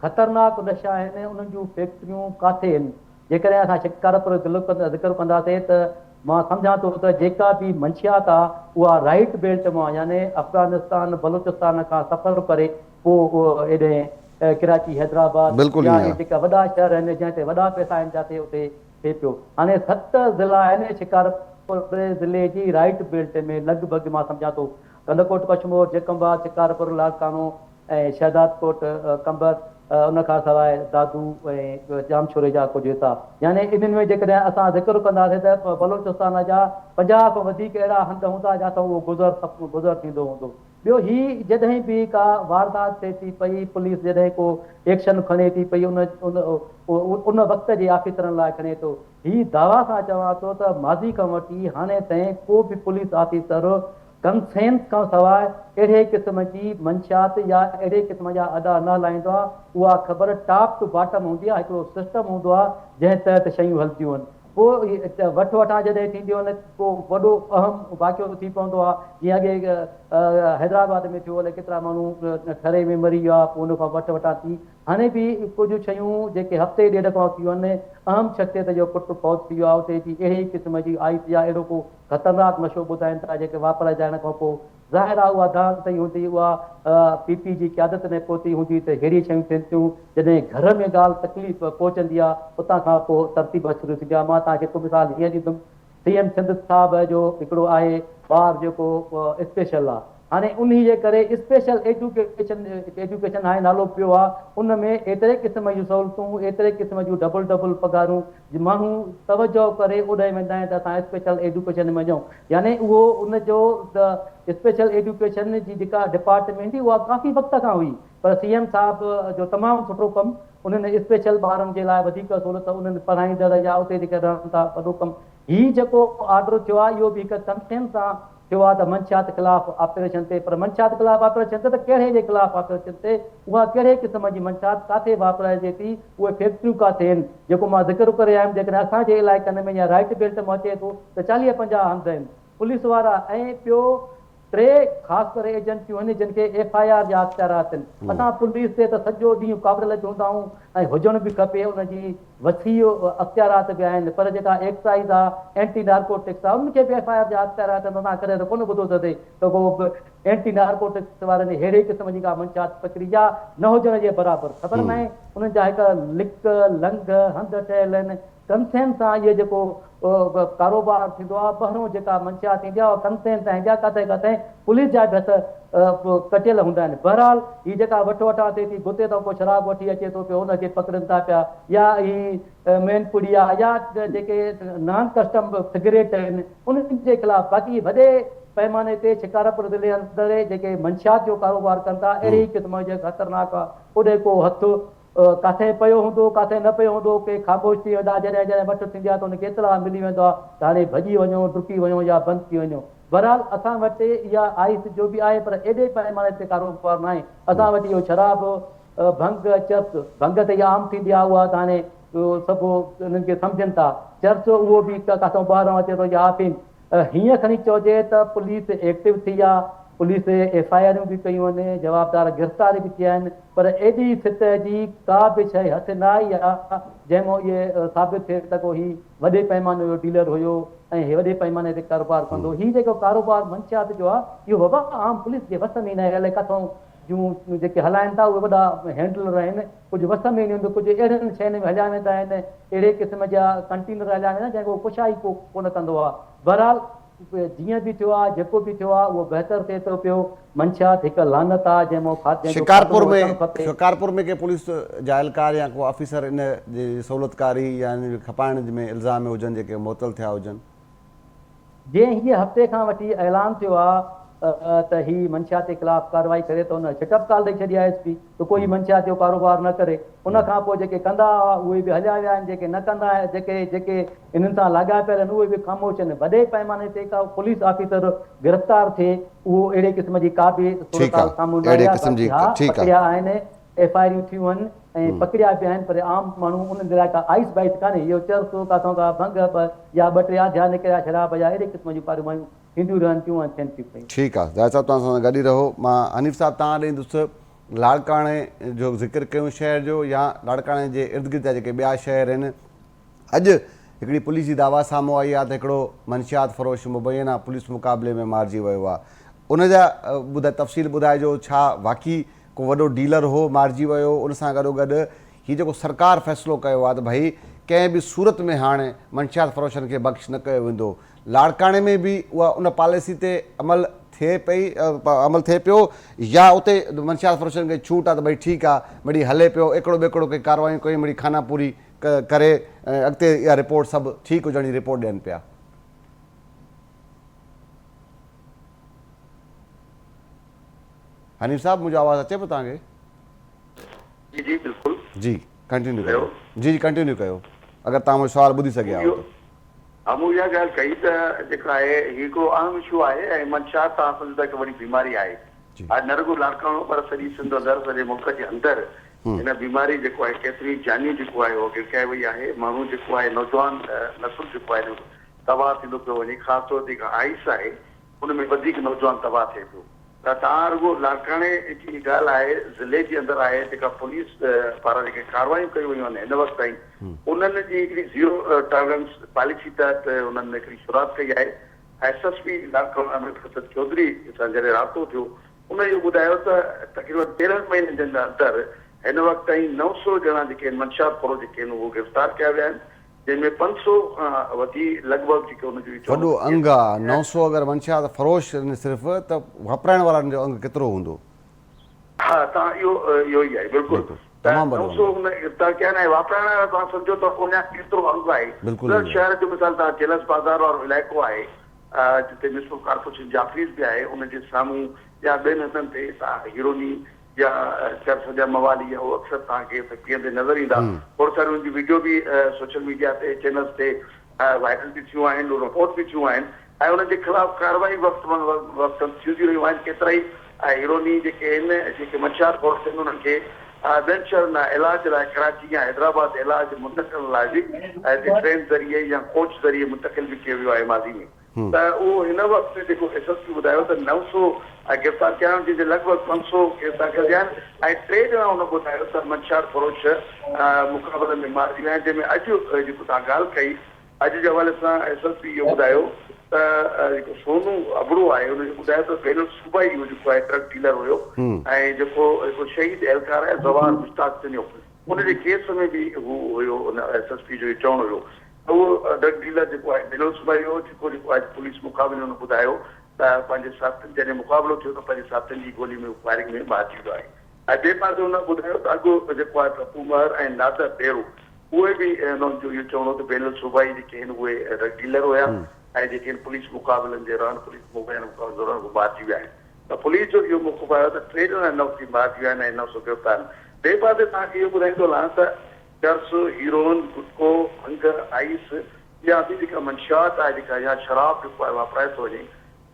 خطرناڪ نشا آهن انهن جون فيڪٽريون ڪاٿي آهن جيڪڏهن اسان شڪارپور جو ذڪر ڪنداسين ته مان سمجهان ٿو ته جيڪا به منشيات آهي اها رائيٽ بيلٽ مان يعني افغانستان بلوچستان کان سفر ڪري پوء ايڏهن ڪراچي، حيدرآباد
بلڪل
يا
ائين
اهي
آهي.
جيڪا وڏا شهر آهن جنهن تي وڏا پئسا آهن جاتي اتي ٿئي پيو. هاڻي ست ضلعا آهن شڪارپور ضلعي جي رائيٽ بيلٽ ۾ لڳ ڀڳ مان سمجهان ٿو ڪنڌڪوٽ، ڪشمور، جيڪب آباد، شڪارپور، لاڙڪاڻو ۽ شهدادڪوٽ، قمبر ان کان سواء دادو ۽ ڄامشوري جا ڪجهه حصا يعني انهن ۾ جيڪڏهن اسان ذڪر ڪنداسين ته بلوچستان جا 50 کان وڌيڪ اهڙا هنڌ هوندا جاتان اهو گذر گذر ٿيندو هوندو. ٻيو هي جڏهن به ڪا واردات ٿئي ٿي پئي پوليس جڏهن ڪو ايڪشن کڻي ٿي پئي ان ان وقت جي آفيسرن لاء کڻي ٿو هي دعويٰ سان چوان ٿو ته ماضي کان وٺي هاڻي تائين ڪو به پوليس آفيسر ڪنسينس کان سواء اهڙي قسم جي منشيات يا اهڙي قسم جا اڏا نه هلائيندو آهي اها خبر ٽاپ ٽو باٽم هوندي آهي هڪڙو سسٽم هوندو آهي جنهن تحت شيون هلنديون آهن. پوء وٺ وٺان جڏهن ٿينديون آهن ڪو وڏو اهم واقعو ٿي پوندو آهي جيئن اڳي حيدرآباد ۾ ٿيو الائي ڪيترا ماڻهو ٺري ۾ مري ويا پوء ان کان وٺ وٺان ٿي هاڻي به ڪجهه شيون جيڪي هفتي ڏيڍ کان ٿيون آهن اهم شخصيت جو پٽ فوت ٿي ويو آهي اتي به اهڙي ئي قسم جي آئس يا اهڙو ڪو خطرناڪ نشو ٻڌائين ٿا جيڪي واپرائجائڻ کان پوء ظاهر آهي اها دانهن ٿي هوندي، اها پي پي جي قيادت ۾ پهتي هوندي ته ههڙيون شيون ٿين ٿيون، جڏهن گهر ۾ ڳالهه تڪليف پهچندي آهي اتان کان پوء ترتيب شروع ٿيندي آهي، مان توهان کي هڪ مثال هيئن ڏيندم، سي ايم سنڌ صاحب جو هڪڙو آهي ٻار جيڪو اسپيشل آهي، هاڻي انهي جي ڪري اسپيشل ايجوڪيشن ايجوڪيشن هاڻي نالو پيو آهي، ان ۾ ايتري قسم جون سهولتون، ايتري قسم جون ڊبل ڊبل پگهارون، جي ماڻهو توجهه ڪري اوڏانهن ويندا آهن ته اسان اسپيشل ايجوڪيشن ۾ وڃون يعني اهو ان جو ته اسپيشل ايجوڪيشن جي جيڪا ڊپارٽمينٽ هئي اها ڪافي وقت کان هئي پر سي ايم صاحب جو تمام سٺو ڪم انهن اسپيشل ٻارن جي لاء وڌيڪ سهولت انهن پڙهائيندڙ يا اتي جيڪي رهن ٿا وڏو ڪم هي جيڪو آرڊر ٿيو آهي اهو به هڪ ڪنسين سان ٿيو آهي ته منشيات خلاف آپريشن تي پر منشيات خلاف آپريشن تي ته ڪهڙي جي خلاف آپريشن تي اها ڪهڙي قسم جي منشيات ڪاٿي واپرائجي ٿي اهي فيڪٽريون ڪاٿي آهن جيڪو مان ذڪر ڪري آيم جيڪڏهن اسان جي علائقن ۾ يا رائيٽ بيلٽ مان اچي ٿو ته 40 50 هنڌ آهن پوليس وارا ۽ ٻيو ٽي خاص ڪري ايجنسيون آهن جن کي ايف I R جا اختيارات آهن اسان پوليس تي ته سڄو ڏينهن ڪاوڙيل به هوندا آهيون ۽ هجڻ به کپي ان جي وسيع اختيارات به آهن پر جيڪا ايڪسائيز آ، اينٽي نارڪوٽڪس آ انهن کي به ايف I R جا اختيارات آهن اسان ڪڏهن ته ڪونه ٻڌو اٿس ته ڪو به اينٽي نارڪوٽڪس وارن ههڙي قسم جي ڪا منشيات پڪڙي يا نه هجڻ جي برابر خبر ناهي انهن جا هڪ لڪ لنگهه هنڌ ٺهيل آهن ڪنسين سان اهي جيڪو ڪاروبار ٿيندو آ ٻهرون جيڪا منشيات ايندي آ اها ڪنسين سان ايندي آ ڪاٿي ڪاٿي پوليس جا به هٿ ڪٽيل هوندا آهن. بهرحال هي جيڪا وٺ وٺان ٿئي ٿي، گتي تان ڪو شراب وٺي اچي ٿو پيو ان کي پڪڙين ٿا پيا يا هي مين پڙيا يا جيڪي نان ڪسٽم سگريٽ آهن انهن جي خلاف باقي وڏي پئماني تي شڪارپور ضلعي اندر جيڪي منشيات جو ڪاروبار ڪن ٿا اهڙي ئي قسم جي خطرناڪ اوڏي ڪو هٿ ڪاٿي پيو هوندو ڪاٿي نه پيو هوندو ڪي خاموش ٿي ويندا جڏهن جڏهن وٺ ٿيندي آهي ته ان کي اطلاع ملي ويندو آهي ته هاڻي ڀڄي وڃو ڊڪي وڃو يا بند ٿي وڃو بهرحال اسان وٽ اها آئس جو به آهي پر ايڏي پئماني تي ڪاروبار ناهي. اسان وٽ اهو شراب، ڀنگ، چرس، ڀنگ ته اها عام ٿيندي آهي اها ته هاڻي سڀ انهن کي سمجهن ٿا. چرس اهو به ڪاٿئون ٻاهران اچي ٿو يا آفيم. هيئن کڻي چئجي ته پوليس ايڪٽو ٿي آهي، پوليس ايف I آريون به ڪيون آهن، جوابدار گرفتار به ٿيا آهن پر ايڏي سطح جي ڪا به شيء هٿ نه آئي آهي جنهن مان اهي ثابت ٿئي ته ڪو هي وڏي پئماني جو ڊيلر هيو ۽ هي وڏي پئماني تي ڪاروبار ڪندو هو. هي جيڪو ڪاروبار منشيات جو آهي اهو وبا عام پوليس جي وس ۾ ئي ناهي الائي ڪٿان جون جيڪي هلائن ٿا اهي وڏا هينڊلر آهن ڪجهه وس ۾ ئي نه هوندو ڪجهه اهڙين شين ۾ هليا ويندا آهن اهڙي قسم جا ڪنٽينر هليا ويندا آهن جنهن کي ڪشا ئي ڪونه ڪندو آهي بهرحال جيئن به ٿيو آهي جيڪو به ٿيو آهي اهو بهتر ٿئي ٿو پيو. منشيات هڪ لعنت آهي جنهن مان جنهن جو
شڪارپور
خاتمو
۾
اچڻ کپي.
شڪارپور ۾ ڪي پوليس جا اهلڪار يا ڪو آفيسر ان جي سهولتڪاري يا ان جي کپائڻ ۾ الزام ۾ هجن جيڪي معطل ٿيا هجن.
جنهن هيء هفتي کان وٺي اعلان ٿيو آهي ته هي منشيات جي خلاف ڪارروائي ڪري ته ان شٽ اپ ڪال ڏئي ڇڏي آهي ايس پي ته ڪوئي منشيات جو ڪاروبار نه ڪري ان کان پوء جيڪي ڪندا هئا اهي به هليا ويا آهن جيڪي نه ڪندا جيڪي جيڪي انهن سان لاڳاپيل آهن اهي به خاموش آهن وڏي پئماني تي ڪا پوليس آفيسر گرفتار ٿئي اهو اهڙي قسم جي ڪا به
ٺيڪ آ
صورتحال سامهون نه
اهڙي
آئي آهي
قسم جي
باقي ها
ٺيڪ آ.
پڪڙيا آهن ايف I آريون ٿيون آهن ۽ پڪڙيا به آهن پر عام ماڻهو انهن جي لاء ڪا آئس بائس ڪانهي اهو چرس ڪاٿو ڪا ڀنگ يا ٻه ٽي آڌيا نڪريا شراب جا اهڙي قسم جون ڪاريون مايون ٿينديون رهن ٿيون ۽ ٿين ٿيون پيون.
ٺيڪ آ زاهد صاحب توهان اسان سان گڏ ئي رهو مان حنيف صاحب توهان ڏي ايندس لاڙڪاڻي جو ذڪر ڪيون شهر جو يا لاڙڪاڻي جي ارد گرد جا جيڪي ٻيا شهر آهن اڄ هڪڙي پوليس جي دعويٰ سامهون آئي آهي ته هڪڙو منشيات فروش مبينا پوليس مقابلي ۾ مارجي ويو آهي ان جا ٻڌاء تفصيل ٻڌائجو ڇا واقعي ڪو وڏو ڊيلر هو مارجي ويو ان سان گڏو گڏ هي جيڪو سرڪار فيصلو ڪيو آهي ته ڀئي ڪنهن به صورت ۾ هاڻي منشيات فروشن کي بخش نه ڪيو ويندو لاڙڪاڻي ۾ به اها ان پاليسي تي عمل ٿئي پئي عمل ٿئي پيو يا اتي منشيات فروشن کي ڇوٽ آهي ته ڀئي ٺيڪ آهي مڙئي هلي پيو ايڪڙو ٻيڪڙو ڪي ڪاروايون ڪيون مڙئي خانه پوري ڪري ۽ اڳتي اها رپورٽ سڀ ٺيڪ هجڻ جي رپورٽ ڏين پيا. حنيف صاحب منهنجو آواز اچي پيو توهان کي؟
جي جي بلڪل.
جي ڪنٽينيو ڪيو جي جي ڪنٽينيو ڪيو اگر توهان منهنجو سوال ٻڌي سگهيا آهيو ته.
ها مون اها ڳالهه ڪئي ته جيڪا آهي هي هڪڙو اهم اشو آهي ۽ منشيات توهان سمجهو ٿا هڪ وڏي بيماري آهي. نه رڳو لاڙڪاڻو پر سڄي سنڌ اندر سڄي ملڪ جي اندر هن بيماري جيڪو آهي ڪيتريون ئي جانيون جيڪو آهي اهو گرڪائي وئي آهي، ماڻهو جيڪو آهي نوجوان نسل جيڪو آهي تباهه ٿيندو پيو وڃي، خاص طور تي جيڪا آئس آهي ان ۾ وڌيڪ نوجوان تباهه ٿئي پيو. ته توهان رڳو لاڙڪاڻي جي ڳالهه آهي، ضلعي جي اندر آهي جيڪا پوليس پاران جيڪي ڪاروايون ڪيون ويون آهن هن وقت تائين انهن جي هڪڙي زيرو ٽالرنس پاليسي تحت انهن هڪڙي شروعات ڪئي آهي. S S P Larkana Ahmed Hassan Chaudhry سان جڏهن رابطو ٿيو ان اهو ٻڌايو ته تقريبن 13 مهينن جي اندر هن وقت تائين 900 ڄڻا جيڪي آهن منشيات فروش جيڪي آهن اهي گرفتار ڪيا ويا آهن جنهن ۾ 500 کان وڌي لڳ ڀڳ جيڪي ان جو
وڏو انگ آ 900 اگر منشيات فروش آهن صرف ته واپرائڻ وارن جو انگ ڪيترو هوندو؟
ها تان اهو اهو ئي آهي بلڪل ته 900 هن گرفتار ڪيا آهن ۽ واپرائڻ وارا توهان سمجهو ته اڃا ڪيترو انگ آهي بلڪل شهر جو مثال توهان چيلس بازار وارو علائقو آهي جتي ميونسپل ڪارپوريشن جافريز به آهي ان جي سامهون يا ٻين هنڌن تي توهان هيروني يا چرس جا موالي يا اهو اڪثر توهان کي اتي پيئندي نظر ايندا. کوڙ ساريون ان جون وڊيو به سوشل ميڊيا تي چينلز تي وائرل به ٿيون آهن رپورٽ به ٿيون آهن ۽ انهن جي خلاف ڪارروائي وقت وقت ٿينديون رهيون آهن ڪيترائي هيروني جيڪي آهن جيڪي منشيات فروش آهن انهن کي ٻين شهرن ڏانهن علاج لاء ڪراچي يا حيدرآباد علاج منتقل لاء به هتي ٽرين ذريعي يا ڪوچ ذريعي منتقل به ڪيو ويو آهي ماضي ۾ ته اهو هن وقت جيڪو ايس ايس پي ٻڌايو ته 900 گرفتار ڪيا آهن جن جي لڳ ڀڳ 500 ڪيس داخل ٿيا آهن ۽ ٽي ڄڻا هن ٻڌايو ته منشيات فروش مقابلن ۾ مارجي ويا آهن جنهن ۾ اڄ جيڪو توهان ڳالهه ڪئي اڄ جي حوالي سان ايس ايس پي اهو ٻڌايو ته جيڪو سونو ابڙو آهي ان جو ٻڌايو ته بين الصوبائي اهو جيڪو آهي ڊرگ ڊيلر هيو ۽ جيڪو هڪ شهيد اهلڪار آهي زوار مشتاق چنيو ان جي ڪيس ۾ به هو هيو ان ايس ايس پي جو اهو چوڻ هيو ته اهو ڊرگ ڊيلر جيڪو آهي بين الصوبائي هيو جيڪو جيڪو اڄ پوليس مقابلي ۾ هن ٻڌايو ته پنهنجي ساٿين جڏهن مقابلو ٿيو ته پنهنجي ساٿين جي گولي ۾ فائرنگ ۾ مارجي ويو آهي ۽ ٻئي پاسي هن ٻڌايو ته اڳ جيڪو آهي پپو مهر ۽ نادر ڏيرو اهي به انهن جو اهو چوڻ هو ته بين الصوبائي جيڪي آهن اهي ڊرگ ڊيلر هيا ۽ جيڪي آهن پوليس مقابلن جي دوران پوليس مبينا مقابلن دوران هو مارجي ويا آهن ته پوليس جو اهو موقف آيو ته ٽي ڄڻا هن وقت مارجي ويا آهن ۽ 900 گرفتار آهن. ٻئي پاسي توهان کي اهو ٻڌائيندو هلان ته چرس، هيروئن، گٽڪو، ڀنگ، آئيس يا ٻي جيڪا منشيات آهي جيڪا يا شراب جيڪو آهي واپرائي ٿو وڃي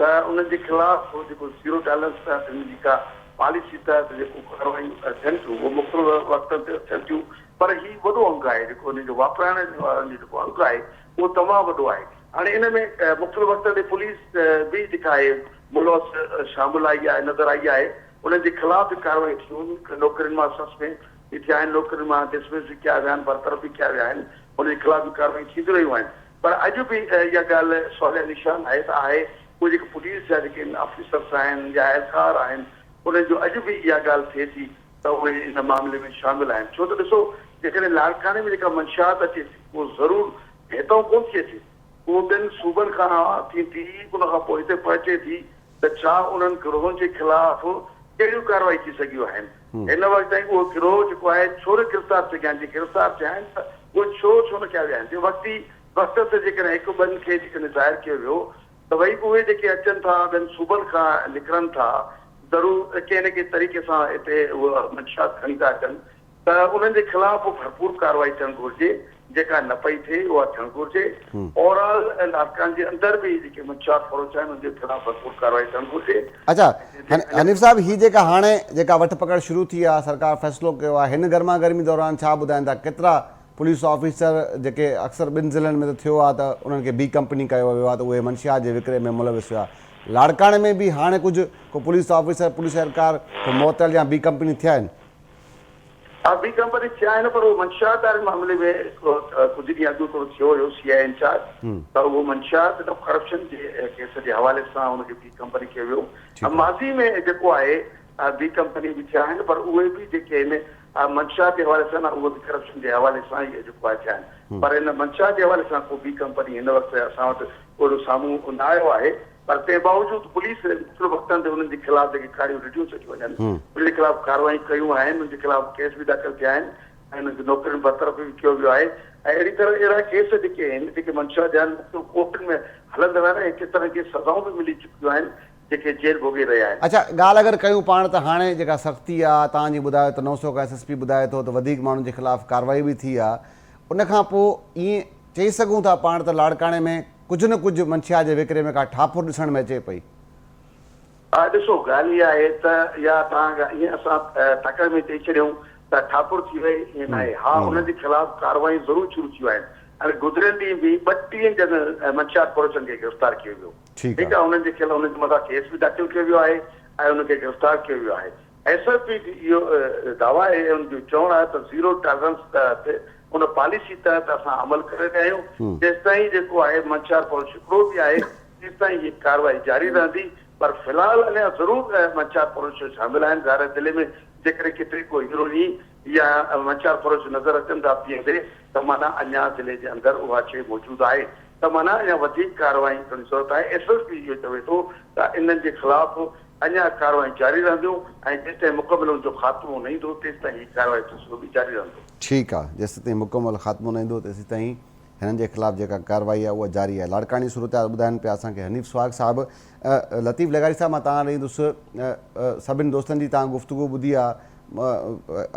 ته انهن جي خلاف جيڪو زيرو ٽالرنس تحت هن جي ڪا پاليسي تحت جيڪو ڪارروايون ٿين ٿيون اهي مختلف وقتن تي ٿين ٿيون پر هي وڏو انگ آهي جيڪو انهن جو واپرائڻ وارن جو جيڪو انگ آهي اهو تمام وڏو آهي هاڻي ان ۾ مختلف وقتن تي پوليس به جيڪا آهي ملوث شامل آئي آهي نظر آئي آهي انهن جي خلاف به ڪارروائيون ٿيون نوڪرين مان سسپينڊ به ٿيا آهن نوڪرين مان ڊسمس به ڪيا ويا آهن برطرف به ڪيا ويا آهن انهن جي خلاف به ڪارروائيون ٿينديون رهيون آهن پر اڄ به اها ڳالهه سواليه نشان آهي ته آهي اهي جيڪي پوليس جا جيڪي آفيسرس آهن يا اهلڪار آهن انهن جو اڄ به اها ڳالهه ٿئي ٿي ته اهي ان معاملي ۾ شامل آهن ڇو ته ڏسو جيڪڏهن لاڙڪاڻي ۾ جيڪا منشيات اچي ٿي اهو ضرور هتئون ڪونه ٿي اچي اهو ٻين صوبن کان ٿيندي ان کان پوء هتي پهچي ٿي ته ڇا انهن گروهن جي خلاف ڪهڙيون ڪارروائي ٿي سگهيون آهن هن وقت تائين اهو گروهه جيڪو آهي ڇو نه گرفتار ٿي سگهيا آهن جي گرفتار ٿيا آهن ته اهي ڇو ڇو نه ڪيا ويا آهن جي وقتي وقت تي جيڪڏهن هڪ ٻن کي جيڪڏهن ظاهر ڪيو ويو ته وري به اهي جيڪي اچن ٿا ٻين صوبن کان نڪرن ٿا ضرور ڪنهن نه ڪنهن طريقي سان هتي اهي منشيات کڻي ٿا اچن ته انهن جي خلاف به ڀرپور ڪارروائي ٿيڻ گهرجي جيڪا نه پئي ٿئي اها ٿيڻ گهرجي. اوور آل لاڙڪاڻي جي اندر به جيڪي منشيات فروش آهن انهن جي خلاف ڀرپور ڪارروائي ٿيڻ گهرجي.
اڇا حنيف صاحب هي جيڪا هاڻي جيڪا وٺ پڪڙ شروع ٿي آهي سرڪار فيصلو ڪيو آهي هن گرما گرمي دوران ڇا ٻڌائين ٿا ڪيترا پوليس آفيسر جيڪي اڪثر ٻن ضلعن ۾ ته ٿيو آهي ته انهن کي بي ڪمپني ڪيو ويو آهي ته اهي منشيات جي وڪري ۾ ملوث هيا لاڙڪاڻي ۾ به هاڻي ڪجهه ڪو پوليس آفيسر پوليس اهلڪار ڪو معطل يا بي ڪمپني ٿيا آهن.
ها بي ڪمپني ٿيا آهن پر اهو منشيات واري معاملي ۾ ڪجهه ڏينهن اڳ هڪڙو ٿيو هيو سي آء انچارج ته اهو منشيات نه ڪرپشن جي ڪيس جي حوالي سان ان کي بي ڪمپني ڪيو ويو ماضي ۾ جيڪو آهي بي ڪمپني به ٿيا آهن پر اهي به جيڪي آهن منشيات جي حوالي سان نه اهي به ڪرپشن جي حوالي سان ئي جيڪو آهي ٿيا آهن پر ان منشيات جي حوالي سان ڪو بي ڪمپني هن وقت اسان وٽ اهڙو سامهون نه آيو آهي پر تنهن باوجود پوليس مختلف وقتن تي انهن جي خلاف جيڪي ڪاريون رڍيون سڏيون وڃن انهن جي خلاف ڪارروايون ڪيون آهن، انهن جي خلاف ڪيس به داخل ٿيا آهن ۽ انهن کي نوڪرين برطرف به ڪيو ويو آهي ۽ اهڙي طرح اهڙا ڪيس جيڪي آهن جيڪي منشيات جا آهن مختلف ڪورٽن ۾ هلندڙ آهن ۽ ڪيترن کي سزائون به ملي چڪيون آهن جيڪي جيل ڀوڳي رهيا آهن.
اڇا ڳالهه اگر ڪيون پاڻ ته هاڻي جيڪا سختي آ توهان جي ٻڌايو ته 900 کان ايس ايس پي ٻڌائي ٿو ته وڌيڪ ماڻهن جي خلاف ڪارروائي به ٿي آ ان کان پوء ائين چئي سگهون ٿا پاڻ ته لاڙڪاڻي ۾ ڪجهه نه ڪجهه منشيات جي وڪري ۾ ڪا ٺاپر ڏسڻ ۾ اچي پئي.
ڏسو ڳالهه اها آهي ته يا توهان ائين اسان تڪڙ ۾ چئي ڇڏيون ته ٺاپر ٿي وئي ائين ناهي. ها انهن جي خلاف ڪارروايون ضرور شروع ٿيون آهن ۽ گذريل ڏينهن به 32 ڄڻن منشيات فروشن کي گرفتار ڪيو ويو. ٺيڪ آهي انهن جي خلاف انهن جي مٿان ڪيس به داخل ڪيو ويو آهي ۽ انهن کي گرفتار ڪيو ويو آهي. ايس ايس پي جي اهو دعويٰ آهي ۽ ان جو چوڻ آهي ته زيرو ٽالرنس تحت ان پاليسي تحت اسان عمل ڪري رهيا آهيون جيستائين جيڪو آهي منشيات فروش هڪڙو به آهي تيستائين هي ڪارروائي جاري رهندي پر في الحال اڃا ضرور منشيات فروش شامل آهن ظاهر آهي ضلعي ۾ جيڪڏهن ڪٿي ڪو هيروئني يا منشيات فروش نظر اچن ٿا پيئندي ته معنيٰ اڃا ضلعي جي اندر اها شيء موجود آهي ته معنيٰ اڃا وڌيڪ ڪارروائين ڪرڻ جي ضرورت آهي ايس ايس پي اهو چوي ٿو ته انهن جي خلاف اڃا ڪارروائيون جاري رهنديون ۽ جيستائين مڪمل ان جو خاتمو نه ايندو تيستائين هي ڪارروائي جو سلسلو به جاري رهندو.
ٺيڪ آ جيستائين مڪمل خاتمو نه ايندو تيسيتائين هنن جي خلاف جيڪا ڪارروائي آهي اها جاري آهي. لاڙڪاڻي جي صورتحال ٻڌائن پيا اسان کي حنيف سهاڳ صاحب. لطيف لغاري صاحب مان توهان ڏي ايندس سڀني دوستن جي توهان گفتگو ٻڌي آ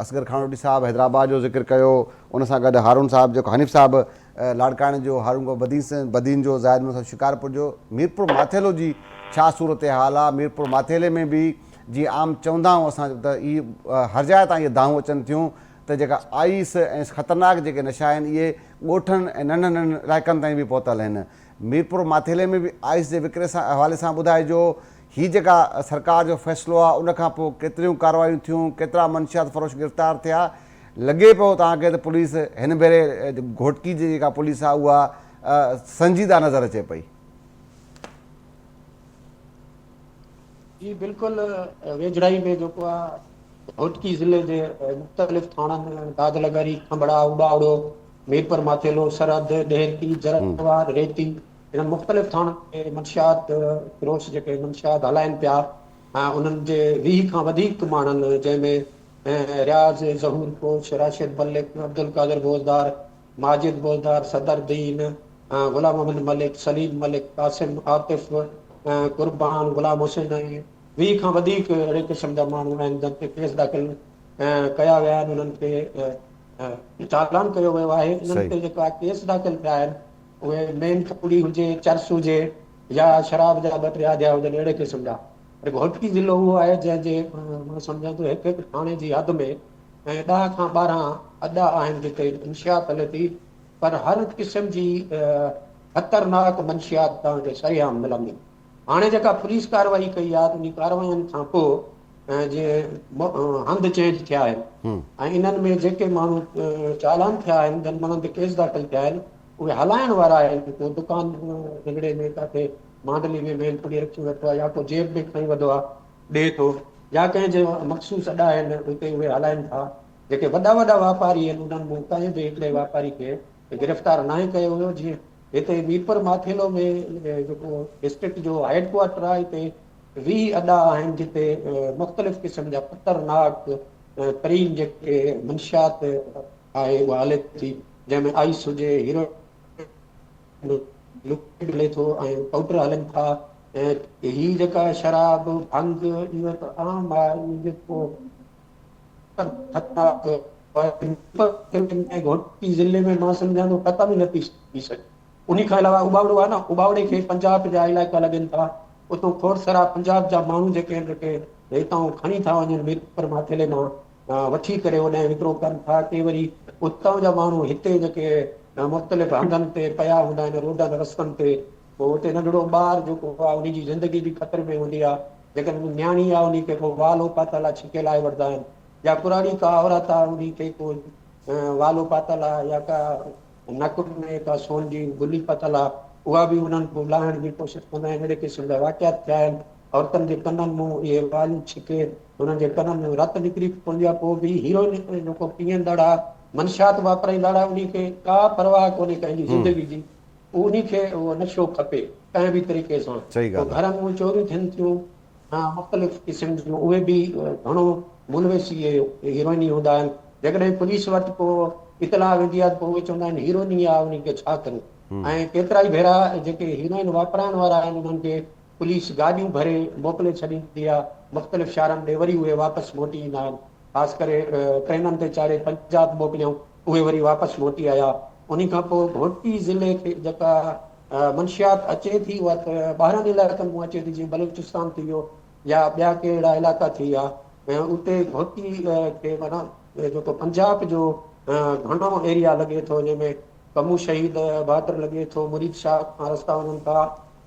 اصغر خانوٽي صاحب حيدرآباد جو ذڪر ڪيو ان سان گڏ هارون صاحب جيڪو حنيف صاحب لاڙڪاڻي جو هارون کان بدين بدين جو زاهد محمد صاحب شڪارپور جو ميرپور ماٿيلو جي ڇا صورتحال آ ميرپور ماٿيلي ۾ به جيئن عام چوندا آهيون اسان ته هي هر جاء تان اهي دانهون اچن ٿيون ته جيڪا آئيس ۽ خطرناڪ جيڪي نشا آهن اهي ڳوٺن ۽ ننڍن ننڍن علائقن تائين به پهتل آهن. ميرپور ماٿيلي ۾ به آئيس جي وڪري سان حوالي سان ٻڌائجو هي جيڪا سرڪار جو فيصلو آهي ان کان پوء ڪيتريون ڪارروايون ٿيون ڪيترا منشيات فروش گرفتار ٿيا لڳي پيو توهان کي ته پوليس هن ڀيري گهوٽڪي جي جيڪا پوليس آهي اها سنجيده نظر اچي پئي.
جي بلڪل ويجهڙائي ۾ جيڪو آهي گهوٽڪي ضلعي جي مختلف ٿاڻن داد لغاري، کنڀڙا، اٻاوڙو، ميرپور ماٿيلو، سرحد، ڏهرڪي، جروار، ريتي انهن مختلف ٿاڻن تي منشيات فروش جيڪي منشيات هلائين پيا انهن جي 20 کان وڌيڪ ماڻهن جنهن ۾ رياض، ظهور ڪوچ، راشد ملڪ، عبدالقادر بوزدار، ماجد بوزدار، صدر دين، غلام محمد ملڪ، سليم ملڪ، قاسم، عاطف، قربان، غلام حسين ۽ 20 کان وڌيڪ اهڙي قسم جا ماڻهو آهن جن تي ڪيس داخل ڪيا ويا آهن انهن کي چالان ڪيو ويو آهي انهن تي جيڪا ڪيس داخل ٿيا آهن اهي مين ڪوڙي هجي چرس هجي يا شراب جا ٻه ٽي آڌيا هجن اهڙي قسم جا پر گهوٽڪي ضلعو اهو آهي جنهن جي مان سمجهان ٿو هڪ هڪ ٿاڻي جي حد ۾ ڏهه کان 12 اڏا آهن جتي منشيات هلي ٿي پر هر قسم جي خطرناڪ منشيات توهان کي سرعام ملندي هاڻي جيڪا پوليس ڪارروائي ڪئي آهي ته انهي ڪارروائين کان پوء جي هنڌ چينج ٿيا آهن ۽ انهن ۾ جيڪي ماڻهو چالان ٿيا آهن جن ماڻهن تي ڪيس داخل ٿيا آهن اهي هلائڻ وارا آهن ڪو دڪان رگڙي ۾ ڪاٿي مانڊلي ۾ مين پڙي رکيو ويٺو آهي يا ڪو جيب ۾ کڻي وڌو آهي ڏي ٿو يا ڪنهن جي مخصوص اڏا آهن اتي اهي هلائن ٿا جيڪي وڏا وڏا واپاري آهن انهن مان ڪنهن به هڪڙي واپاري کي گرفتار ناهي ڪيو ويو جيئن هتي ميرپور ماٿيلو ۾ جيڪو ڊسٽرڪٽ جو هيڊ ڪوارٽر آهي هتي 20 اڏا آهن جتي مختلف قسم جا خطرناڪ ترين جيڪي منشيات آهي اها هلي ٿي جنهن ۾ آئس هجي هيروئن هلي ٿو ۽ پائوڊر هلن ٿا ۽ هي جيڪا شراب ڀنگ اهو ته عام آهي جيڪو خطرناڪ گهوٽڪي ضلعي ۾ مان سمجهان ٿو ختم ئي نه ٿي سگهي. انهي کان علاوه اٻاوڙو آهي نه اٻاوڙي کي پنجاب جا علائقا لڳن ٿا اتو کوڙ سارا پنجاب جا ماڻهو جيڪي آهن جيڪي هتان کڻي ٿا وڃن ميرپور ماٿيلي مان وٺي ڪري اوڏانهن وڪرو ڪن ٿا ڪي وري اتان جا ماڻهو هتي جيڪي مختلف هنڌن تي پيا هوندا آهن روڊن رستن تي پوء اتي ننڍڙو ٻار جيڪو آهي انهي جي زندگي به خطري ۾ هوندي آهي جيڪڏهن نياڻي آهي انهي کي ڪو والو پاتل آهي ڇڪي لاهي وٺندا آهن يا ڪراڙي ڪا عورت آهي انهي کي ڪو والو پاتل آهي يا ڪا نڪ ۾ ڪا سون جي گلي پاتل آهي اها به انهن کان لاهڻ جي ڪوشش ڪندا آهن اهڙي قسم جا واقعات ٿيا آهن عورتن جي ڪنن مون اهي واليون ڇڪي انهن جي ڪنن ۾ رت نڪري پوندي آهي پوء به هيروئن جيڪو پيئندڙ آهي منشيات واپرائيندڙ آهي انهي کي ڪا پرواهه ڪونهي ڪنهن جي زندگي جي انهي کي اهو نشو کپي ڪنهن به طريقي سان پوء گهرن ۾ چوريون ٿين ٿيون مختلف قسم جون اهي به گهڻو ملوث اهي هيروئني هوندا آهن جيڪڏهن پوليس وٽ ڪو اطلاع ويندي آهي ته پوء اهي چوندا آهن هيروئني آهي انهي کي ڇا ڪريون ۽ ڪيترائي ڀيرا جيڪي هيروئن واپرائڻ وارا آهن انهن کي پوليس گاڏيون ڀري موڪلي ڇڏيندي آهي مختلف شهرن ڏي وري اهي واپس موٽي ايندا آهن خاص ڪري ٽرينن تي چاڙهي پنجاب موڪليائون اهي وري واپس موٽي آيا انهي کان پوء گهوٽڪي ضلعي کي جيڪا منشيات اچي ٿي اها ته ٻاهرن علائقن مون اچي ٿي جيئن بلوچستان ٿي ويو يا ٻيا ڪي اهڙا علائقا ٿي ويا ۽ اتي گهوٽڪي کي معنيٰ جيڪو پنجاب جو گهڻو ايريا لڳي ٿو جنهن ۾ ڪمو شهيد بارڊر لڳي ٿو، مريد شاهه کان رستا وڃن ٿا،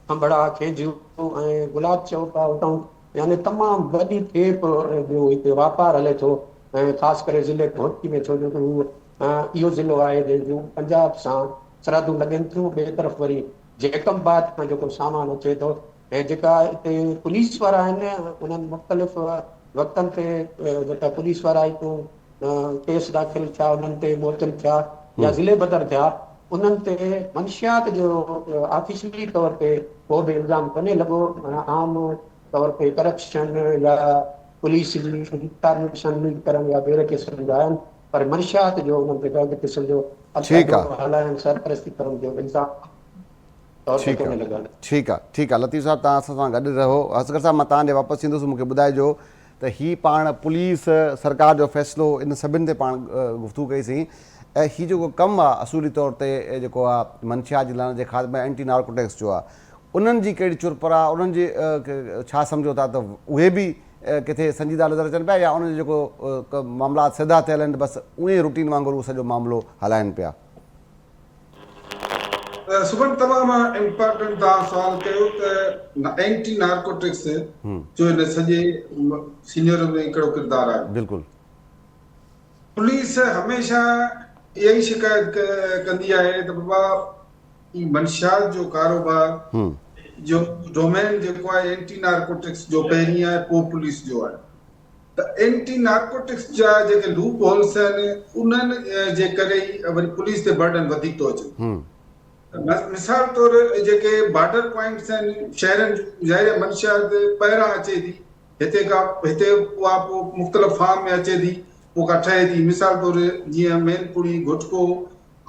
کنڀڙا، کينجهو ۽ گلاب چوڪ آهي اتان يعني تمام وڏي کيپ جو هتي واپار هلي ٿو ۽ خاص ڪري ضلعي گهوٽڪي ۾ ڇو جو هو اهو ضلعو آهي جنهن جون پنجاب سان سرحدون لڳن ٿيون ٻئي طرف وري جيڪب آباد کان جيڪو سامان اچي ٿو ۽ جيڪا هتي پوليس وارا آهن انهن مختلف وقتن تي جيڪا پوليس وارا هتون ڪيس داخل ٿيا انهن تي معطل ٿيا يا ضلعي بدر ٿيا انهن تي منشيات جو آفيشلي طور تي ڪو به الزام ڪونهي لڳو عام طور تي ڪرپشن يا پوليس جي انفارميشن ليڪ ڪرڻ يا غير قسم جا آهن پر منشيات جو انهن تي ڪنهن به قسم جو هلائڻ سرپرستي ڪرڻ جو الزام طور تي ڪونهي لڳل.
ٺيڪ آ ٺيڪ آ لطيف صاحب توهان اسان سان گڏ رهو اصغر صاحب مان توهان ڏي واپس ايندس مون کي ٻڌائجو ته هي پاڻ پوليس سرڪار جو فيصلو ان سڀن تي پاڻ گفتگو ڪئي سين ۽ هي جيڪو ڪم آ اصولي طور تي جيڪو آ منشيات جي لعنت جي خاتمي اينٽي نارڪوٽڪس جو آ انهن جي ڪهڙي چرپر آ انهن جي ڇا سمجهو ٿا ته اهي به ڪٿي سنجيده نظر اچن پيا يا انهن جو جيڪو معاملات سڌا ٿيل آهن بس اونئي روٽين وانگر هو سڄو معاملو هلائن پيا.
سبن تمام امپارٽنٽ توهان سوال ڪيو ته اينٽي نارڪوٽڪس جو هن سڄي سينيورو ۾ ڪهڙو ڪردار آهي.
بلڪل.
پوليس هميشه اها ئي شڪايت ڪندي آهي ته بابا هي منشيات جو ڪاروبار جو ڊومين جيڪو آهي اينٽي نارڪوٽڪس جو پهرين آهي پوء پوليس جو آهي. ته اينٽي نارڪوٽڪس جا جيڪي لوپ هولس آهن انهن جي ڪري ئي وري پوليس تي برڊن وڌيڪ ٿو اچي. مثال طور جيڪي بارڊر پوائنٽس آهن شهرن جون ظاهر آهي منشيات ٻاهران اچي ٿي هتي ڪا هتي اها پوء مختلف فارم ۾ اچي ٿي پوء ڪا ٺهي ٿي مثال طور جيئن مين پڙي گهٽڪو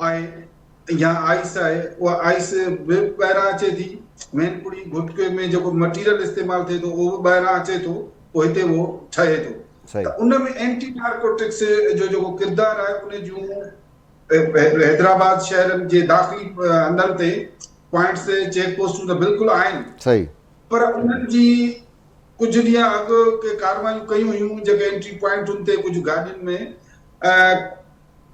آهي يا آئس آهي اها آئس به ٻاهران اچي ٿي مين پڙي گهٽڪي ۾ جيڪو مٽيريل استعمال ٿئي ٿو اهو به ٻاهران اچي ٿو پوء هتي اهو ٺهي ٿو ته ان ۾ اينٽي نارڪوٽڪس جو جيڪو ڪردار آهي ان جون حيدرآباد شهر جي داخلي هنڌن تي پوائنٽس چيڪ پوسٽون ته بلڪل آهن پر انهن جي ڪجهه ڏينهن اڳ ڪي ڪاروايون ڪيون هيون جيڪي انٽري پوائنٽن تي ڪجهه گاڏين ۾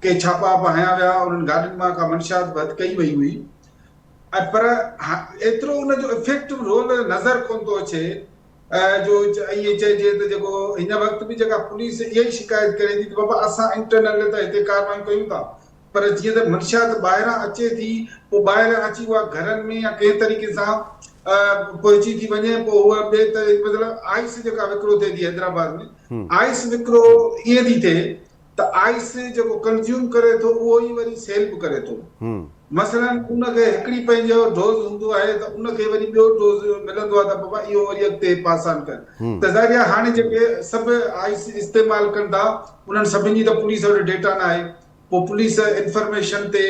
ڪي ڇاپا به هنيا ويا، انهن گاڏين مان ڪا منشيات به هٿ ڪئي وئي هئي ۽ پر ايترو ان جو افيڪٽو رول نظر ڪونه ٿو اچي جو ائين چئجي ته جيڪو هن وقت به جيڪا پوليس اها ئي شڪايت ڪري ٿي ته بابا اسان انٽرنل ته هتي ڪاروايون ڪيون ٿا پر جيئن ته منشيات ٻاهران اچي ٿي پوء ٻاهران اچي اها گهرن ۾ يا ڪنهن طريقي سان پهچي ٿي وڃي پوء هوء ٻئي مطلب آئس جيڪا وڪرو ٿئي ٿي حيدرآباد ۾ آئس وڪرو ائين ٿي ٿئي ته آئس جيڪو ڪنزيوم ڪري ٿو اهو ئي وري سيل به ڪري ٿو. مثلاً ان کي هڪڙي پنهنجو ڊوز هوندو آهي ته ان کي وري ٻيو ڊوز ملندو آهي ته بابا اهو وري اڳتي پاس آن ڪر ته ظاهر آهي هاڻي جيڪي سڀ آئس استعمال ڪن ٿا انهن سڀني جي ته پوليس وٽ ڊيٽا ناهي پوء پوليس انفارميشن تي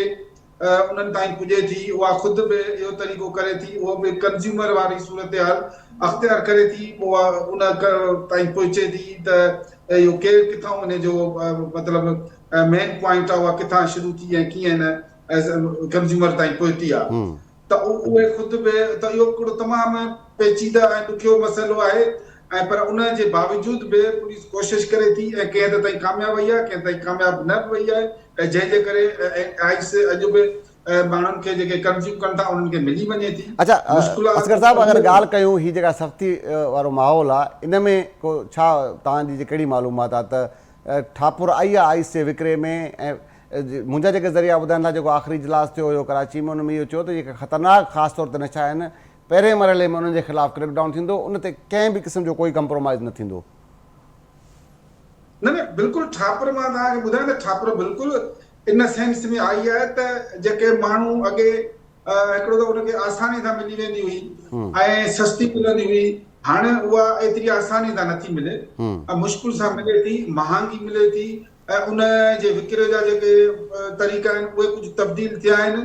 انهن تائين پڄي ٿي، اها خود به اهو طريقو ڪري ٿي، اهو به ڪنزيومر واري صورتحال اختيار ڪري ٿي، پوء اها ان تائين پهچي ٿي ته اهو ڪير ڪٿان ان جو مطلب مين پوائنٽ آهي اها ڪٿان شروع ٿي ۽ ڪيئن هن ڪنزيومر تائين پهتي آهي ته اهي خود به ته اهو هڪڙو تمام پيچيده ۽ ڏکيو مسئلو آهي ۽ پر ان جي باوجود به پوليس ڪوشش ڪري ٿي ۽ ڪنهن حد تائين ڪامياب وئي آهي ڪنهن تائين ڪامياب نه به وئي آهي ۽ جنهن جي ڪري آئس اڄ به ماڻهن کي جيڪي ڪنزيوم ڪن ٿا انهن کي ملي وڃي ٿي.
اڇا اصغر صاحب اگر ڳالهه ڪيون هي جيڪا سختي وارو ماحول آهي ان ۾ ڪو ڇا توهان جي ڪهڙي معلومات آهي ته ٺاپر آئي آهي آئس جي وڪري ۾ ۽ منهنجا جيڪي ذريعا ٻڌائن ٿا جيڪو آخري اجلاس ٿيو هيو ڪراچي ۾ ان ۾ اهو چيو ته جيڪي خطرناڪ خاص طور تي نشا آهن پهرين مرحلي ۾ انهن جي خلاف ڪريڪ ڊائون ٿيندو ان تي ڪنهن به قسم جو ڪوئي ڪمپرومائز نه ٿيندو.
نه نه بلڪل ٺاپر مان توهان کي ٻڌايان ته ٺاپر بلڪل ان سينس ۾ آئي آهي ته جيڪي ماڻهو اڳي هڪڙو ته ان کي آساني سان ملي ويندي هئي ۽ سستي ملندي هئي هاڻي اها ايتري آساني سان نٿي ملي ۽ مشڪل سان ملي ٿي مهانگي ملي ٿي ۽ ان جي وڪري جا جيڪي طريقا آهن اهي ڪجهه تبديل ٿيا آهن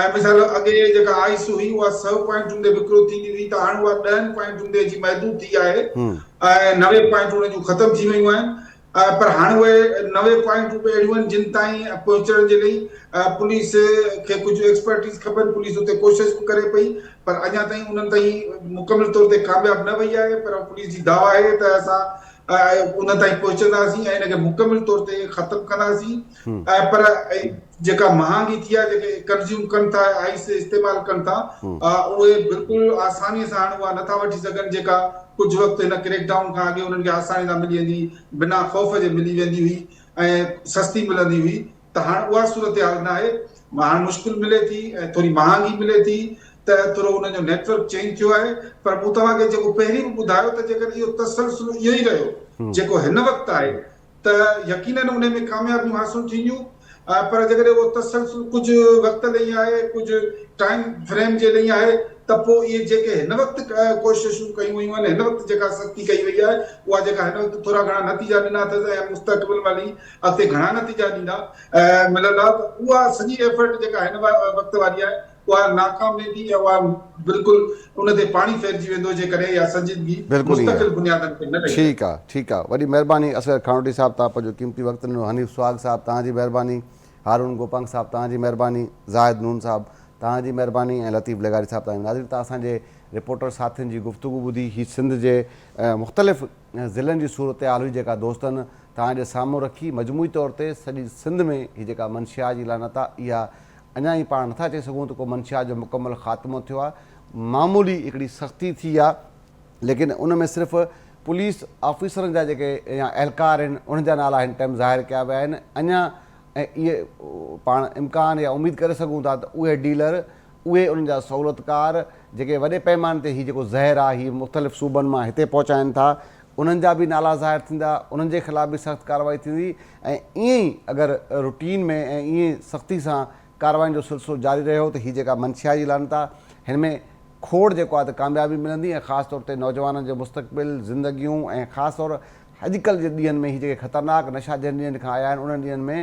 ۽ مثال اڳي جيڪا آئس هئي اها سئو پوائنٽن تي وڪرو ٿيندي هئي ته هاڻي اها ڏهن پوائنٽن تي اچي محدود ٿي آهي ۽ 90 پوائنٽون ان جون ختم ٿي ويون آهن پر هاڻي اهي 90 پوائنٽون به اهڙيون آهن جن تائين پهچڻ جي لئي پوليس کي ڪجهه ايڪسپرٽيز کپن پوليس اتي ڪوشش به ڪري پئي پر اڃا تائين انهن تائين مڪمل طور تي ڪامياب نه وئي آهي پر پوليس جي دعويٰ آهي ته اسان ان تائين پهچنداسين ۽ ان کي مڪمل طور تي ختم ڪنداسين ۽ پر جيڪا مهانگي ٿي آهي جيڪي ڪنزيوم ڪن ٿا آئس استعمال ڪن ٿا اهي بلڪل آساني سان هاڻ اها نٿا وٺي سگهن جيڪا ڪجهه وقت هن ڪريڪ ڊائون کان اڳي انهن کي آساني سان ملي ويندي بنا خوف جي ملي ويندي هئي ۽ سستي ملندي هئي ته هاڻ اها صورتحال ناهي، هاڻ مشڪل ملي ٿي ۽ ٿوري مهانگي ملي ٿي ته ٿورو انهن جو نيٽ ورڪ چينج ٿيو آهي پر مون توهان کي جيڪو پهرين به ٻڌايو ته جيڪڏهن اهو تسلسل اهو ئي رهيو جيڪو هن وقت آهي ته يقينن انهي ۾ ڪاميابيون حاصل ٿينديون پر جيڪڏهن اهو تسلسل ڪجهه وقت لئي آهي ڪجهه ٽائيم فريم جي لئي آهي ته پوء اهي جيڪي هن وقت ڪوششون ڪيون ويون آهن هن وقت جيڪا سختي ڪئي وئي آهي اها جيڪا هن وقت ٿورا گهڻا نتيجا ڏنا اٿس ۽ مستقبل ۾ هلي اڳتي گهڻا نتيجا ڏيندا ۽ ملندا ته اها سڄي ايفرٽ جيڪا هن وقت واري آهي اها ناڪام ويندي ۽ اها بلڪل ان تي پاڻي ڦيرجي ويندو جيڪڏهن اها سنجيدگي
بلڪل ائين
مستقل بنيادن تي نه لهي وئي.
ٺيڪ آ ٺيڪ آ وڏي مهرباني اصغر کاڻوٽي صاحب توهان پنهنجو قيمتي وقت ڏنو حنيف سهاڳ صاحب توهان جي مهرباني هارون گوپانگ صاحب توهان جي مهرباني زاهد نون صاحب توهان جي مهرباني ۽ لطيف لغاري صاحب توهان جي ناظرين توهان اسان جي رپورٽر ساٿين جي گفتگو ٻڌي هي سنڌ جي مختلف ضلعن جي صورتحال هئي جيڪا دوستن توهان جي سامهون رکي مجموعي طور تي سڄي سنڌ ۾ هي جيڪا منشيات جي لعنت آ اها اڃا ئي پاڻ نٿا چئي سگهون ته ڪو منشيات جو مڪمل خاتمو ٿيو آ معمولي هڪڙي سختي ٿي آ ليڪن ان ۾ صرف پوليس آفيسرن جا جيڪي يا اهلڪار آهن انهن جا نالا هن ٽائيم ظاهر ڪيا ويا آهن اڃا ۽ اهي پاڻ امڪان يا اميد ڪري سگهون ٿا ته اهي ڊيلر اهي انهن جا سهولتڪار جيڪي وڏي پئماني تي هي جيڪو زهر آهي هي مختلف صوبن مان هتي پهچائن ٿا انهن جا به نالا ظاهر ٿيندا انهن جي خلاف به سخت ڪارروائي ٿيندي ۽ ائين ئي اگر روٽين ۾ ۽ ائين سختي سان ڪارروائين جو سلسلو جاري رهيو ته هي جيڪا منشيا جي لعنت آهي هن ۾ کوڙ جيڪو آهي ته ڪاميابي ملندي ۽ خاص طور تي نوجوانن جو مستقبل زندگيون ۽ خاص طور اڄڪلهه جي ڏينهن ۾ هي جيڪي خطرناڪ نشا جن ڏينهن کان آيا آهن انهن ڏينهن ۾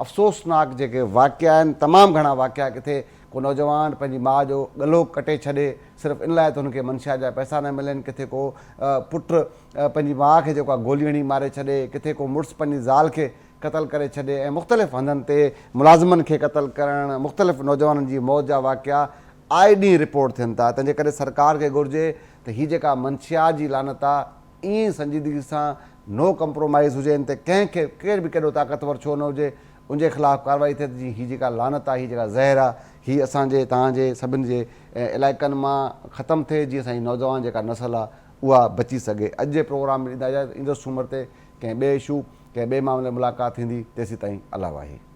افسوسناڪ جيڪي واقعا آهن تمام گهڻا واقعا ڪٿي ڪو نوجوان پنهنجي ماء جو ڳلو ڪٽي ڇڏي صرف ان لاء ته هن کي منشيات جا پئسا نه ملن، ڪٿي ڪو پٽ پنهنجي ماء کي جيڪو آهي گولي هڻي ماري ڇڏي، ڪٿي ڪو مڙس پنهنجي زال کي قتل ڪري ڇڏي ۽ مختلف هنڌن تي ملازمن کي قتل ڪرڻ، مختلف نوجوانن جي موت جا واقعا آئي ڏينهن رپورٽ ٿين ٿا، تنهن جي ڪري سرڪار کي گهرجي ته هي جيڪا منشيات جي لعنت آهي ائين ئي سنجيدگي سان نو ڪمپرومائيز هجي ان تي ڪنهن کي ڪير به ڪيڏو طاقتور ڇو نه هجي ان جي خلاف ڪارروائي ٿئي ته جيئن هي جيڪا لعنت آهي هي جيڪا زهر آهي هي اسان جي توهان جي سڀن جي علائقن مان ختم ٿئي جيئن اسان جي نوجوان جيڪا نسل آهي اها بچي سگهي اڄ جي پروگرام ۾ ڏيندا اجازت ايندڙ سومر تي ڪنهن ٻئي اشو ڪنهن ٻئي معاملي ملاقات ٿيندي تيسين تائين الله واهي.